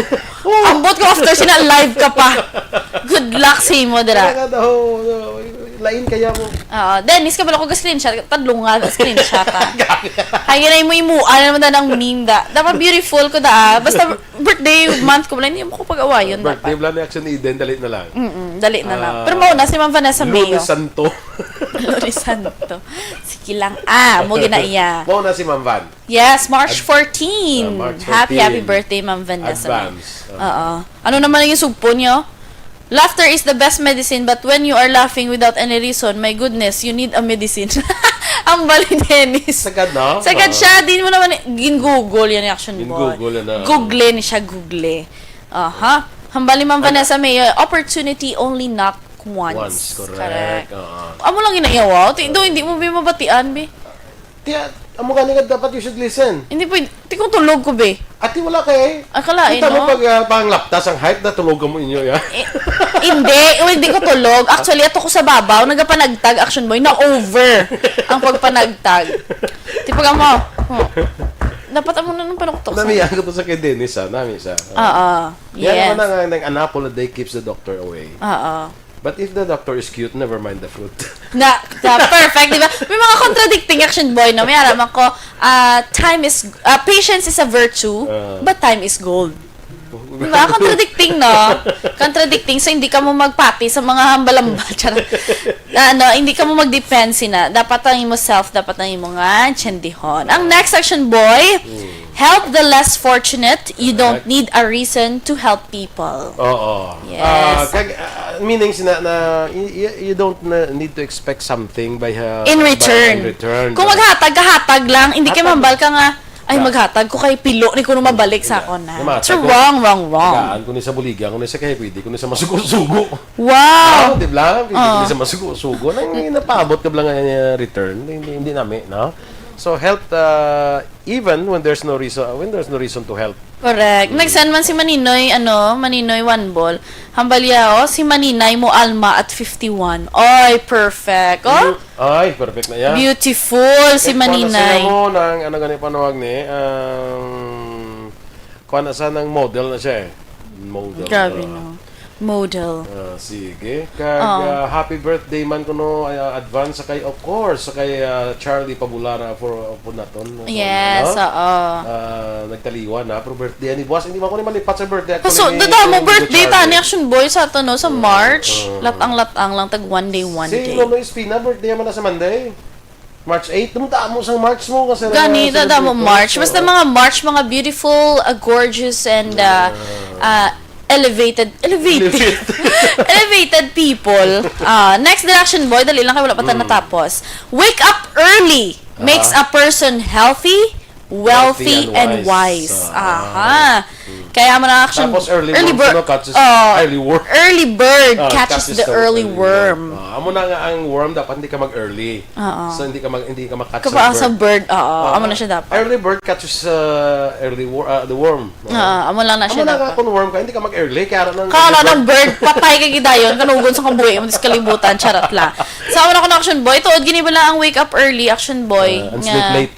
Ambot ko after sina live ka pa. Good luck sa imo dira. Kaya nga daw, uh, lain kaya mo. Oo, Dennis, kabalo ko ga screenshot, tadlunga, screenshot, ah. Kaya na imo imuan naman da ng meme da. Dapat beautiful ko da, ah. Basta birthday month ko, wala, hindi mo ko pag-awayon Birthday dapat. Bla ni Action Eden, dali na lang. Mm, dali na lang. Ah, Pero mauna si Ma'am Vanessa Mayo. Lunes Santo. Lunes Santo. Sige lang. Ah, mo ginaiya. Mao na si Ma'am Van. Yes, March Ad- fourteen. Ah, March Happy, fourteen. Happy birthday, Ma'am Vanessa. Advance. Oo. Ano naman yung sugpo nyo? Laughter is the best medicine, but when you are laughing without any reason, my goodness, you need a medicine. Ang bali, Dennis. Sagad, no? Sagad Oo. siya, di mo naman, gin-google yan, Action Boy. Gin-google yan, ah. Google ni siya, google. Aha. Hambali, Ma'am Ano? Vanessa Mayo, opportunity only knock once. Once, correct. Oo. Amo lang ginayaw, ah. Ti-, do, hindi mo ba mabatian, bi? Tiya, amo gani nga dapat you should listen. Hindi pwede. Ti kung tulog ko, be. Ati wala kay. Ang kalain, Kita mo no? pag ah, panglapta sang height na tulog mo inyo ya. Eh, hindi, hindi ko tulog. Actually, ato ko sa babaw, nagapanagtag, Action Boy, na over ang pagpanagtag. Di pag amo, hmm. Dapat amo na nung panuktok sa Nami ang ko to sa kay Dennis ha, nami sa. Oo. Yan Yes. naman ang, ang an apple a day keeps the doctor away. Oo. But if the doctor is cute, never mind the fruit. Na, na, perfect, di ba? May mga contradicting, Action Boy, no? May alam ako, ah, time is, ah, patience is a virtue, Ah. but time is gold. Di ba? Contradicting, no? Contradicting. So, hindi ka mo magpati sa mga hambalamba. Charot. Ano, hindi ka mo magdepensa na. Dapat ang imo self, dapat ang imo nga tiyendihon. Ang next, Action Boy, help the less fortunate. You don't Correct. Need a reason to help people. Oo. Yes. Ah, kag, ah, meaning sina na y- y- you don't na, need to expect something by uh, In by- return. in return. Kung maghatag, kahatag lang. Hindi kay Hatag. Mambal ka nga, ay, Yeah. Maghatag ko kay pilo ni kuno mabalik sa akon na. Namatag So, ko. wrong, wrong, wrong. Tagaan ko ni sa buligan, ko ni sa kay pwede, ko ni sa masugo-sugo. Wow! Ah, di ba? Pwede Ah. ko ni sa masugo-sugo. Nang napabot ka lang nga niya return, hindi, hindi nami, no? So help uh, even when there's no reason, when there's no reason to help. Correct. Nag-send man si Maninoy, ano, Maninoy One Ball. Hambalya, oh, si Maninay mo alma at fifty-one. Oy, perfect. Oh, Ay, perfect na yan. Beautiful si Eh, kuha na Maninay. Sa mo ng, ano gani panawag ni? Um, kuha na sa ng model na siya eh. Model. Grabe, Ah. No? Model. Ah, sige. Kag Oh. ah, happy birthday man kuno, ah, advance sa kay, of course, sa kay ah, Charlie Pabulara for, for naton. Yes, Ano? Oo. Ah, nagtaliwan na, pero birthday ani buwas, hindi man ko ni malipat sa birthday. Kaso, Actually, dada mo ni birthday Charlie. Tani Action Boy sa ato, no? Sa March. Oo. Latang-latang lang, tag one day, one Si day. Nonoy Espina, birthday naman na sa Monday. March eight, dumda mo sa March mo kasi Gani, sa dada mo February. March. Basta mga March, mga beautiful, uh, gorgeous, and uh, uh, elevated, elevated, elevated people. Uh, next direction, boy, dali lang kay wala pa tayo Mm. natapos. Wake up early makes a person healthy, Wealthy Wealthy and and wise. wise. Ah. Aha. Kaya mo na action, Tapos early early worm, bird. Ano, catches Oh, early worm. early bird Ah, catches catches the the early early worm. worm. Ah, amo na nga ang worm, dapat hindi ka mag-early. Oo. So, hindi ka mag-, hindi ka ma-catch Kapa sa sa bird. bird, oo. Ah, Amo na siya dapat. Early bird catches, uh, early wor-, uh, the worm. Oo. Ah, amo lang na Amo siya na nga dapat. kung worm ka, hindi ka mag-early, kaya ra nang Kala early ng bird. bird, patay ka gidayon, kanugon sa kabuhi mo sa kalibutan, charot la. Sa una ko na action boy, tuod gini bala ang wake up early, action boy, Uh, and nga sleep late.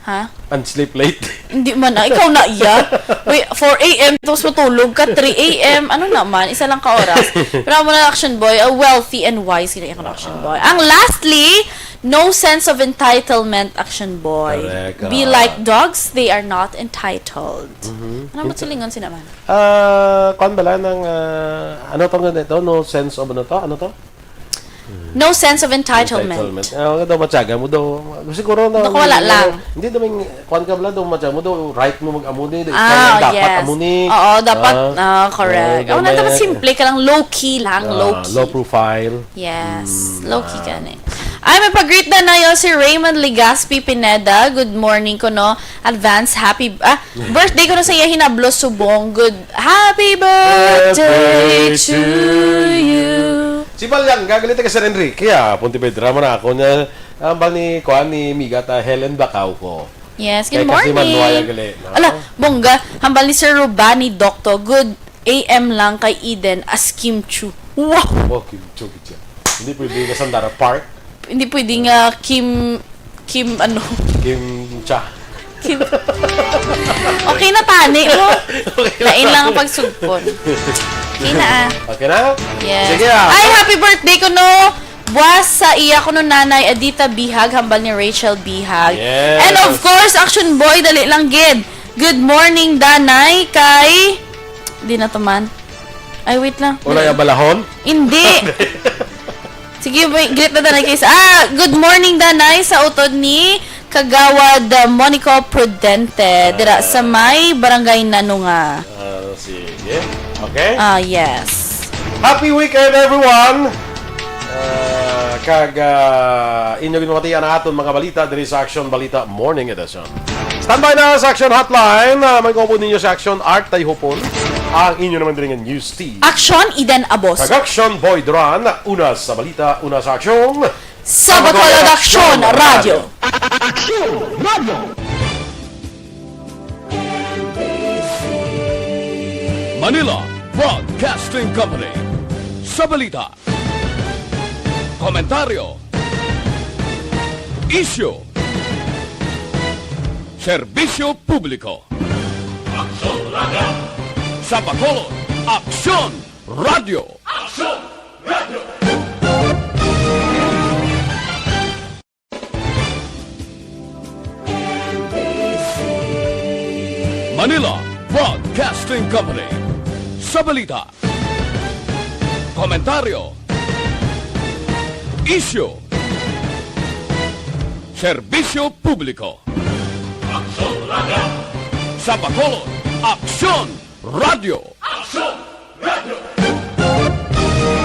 Ha? And sleep late. Hindi man na, ikaw na iya. Wait, four a m tapos matulog ka, three a m Ano naman, isa lang ka oras. Pero amo na action boy, a wealthy and wise gini ang action boy. Ang lastly, no sense of entitlement, action boy. Correct, Be ah. like dogs, they are not entitled. Mhm. Ano mo silingon si naman? Ah, kuwan bala ng, ah, ano to nga ito? No sense of ano to? Ano to? No sense of entitlement. Entitlement. Ah, nga daw matyaga mo daw. Siguro na, Naku, wala ano, lang. Hindi naman, kuwan ka bala daw matyaga mo daw, right mo mag-amo ni, daw ikaw Ah, lang dapat yes. amo ni. Oo, dapat, Ah, ah, correct. ah, Oh, na dapat gamay. simple ka lang, low key lang, Ah, low key. low profile. Yes, Mm, low key ah. ka ni. Ay, may pag-greet na na yun si Raymond Legaspi Pineda. Good morning ko, no? Advance happy, ah, birthday ko na sa iya hinablo subong. Good, happy birthday Birthday to to you. Si Balyang, gagalit ka, Sir Enrique, ah, Pontevedra mo na ako niya. Ang bal ni, kuan ni Miga ta Helen Bacauco. Yes, Kay good kasi morning. Manuaya gali, no? Ala, bongga, hambal ni Sir Rubani, Dokto, good A M lang kay Eden as Kim Chu. Wow! Oh, Kim Chu, Kim Chu. Hindi pwede nga Sandara Park. Hindi pwede nga Kim, Kim ano? Kim Cha. Kim. Okay na tani mo. Okay na Lain lang ang tani. pagsugpon. Okay na, ah. Okay na? Yes. Sige, ah. Ay, happy birthday ko, no? Buwas sa iya ko, no, Nanay Adita Bihag, hambal ni Rachel Bihag. Yes. And of course, Action Boy, dali lang gid. Good morning, Danay, kay, di na to man. Ay, wait lang. Wala yung balahon? Hindi. Sige, wait, greet na, Danay, guys. Ah, good morning, Danay, sa utod ni Kagawad, uh, Monico Prudente, dira sa Ah. may Barangay Nanunga. Ah, sige. Okay. Ah, yes. Happy weekend, everyone! Ah, kag, ah, inyo ginamatian ang aton mga balita diri sa Action Balita Morning Edition. Standby na sa Action Hotline. Ah, may kaupod ninyo sa Action Art Tayhupon. Ang inyo naman diri nga news team. Action, Eden Abos. Kag Action Boy Duran. Una sa balita, una sa aksyon. Sa Bacolod Action Radio. Action Radio. Manila Broadcasting Company. Sa balita, komentaryo, isyu, serbisyo publiko. Aksyon Radio. Sa Bacolod, Aksyon Radio. Aksyon Radio. Manila Broadcasting Company. Sa balita, komentaryo, isyu, serbisyo publiko. Aksyon Radio. Sa Bacolod, Aksyon Radio. Aksyon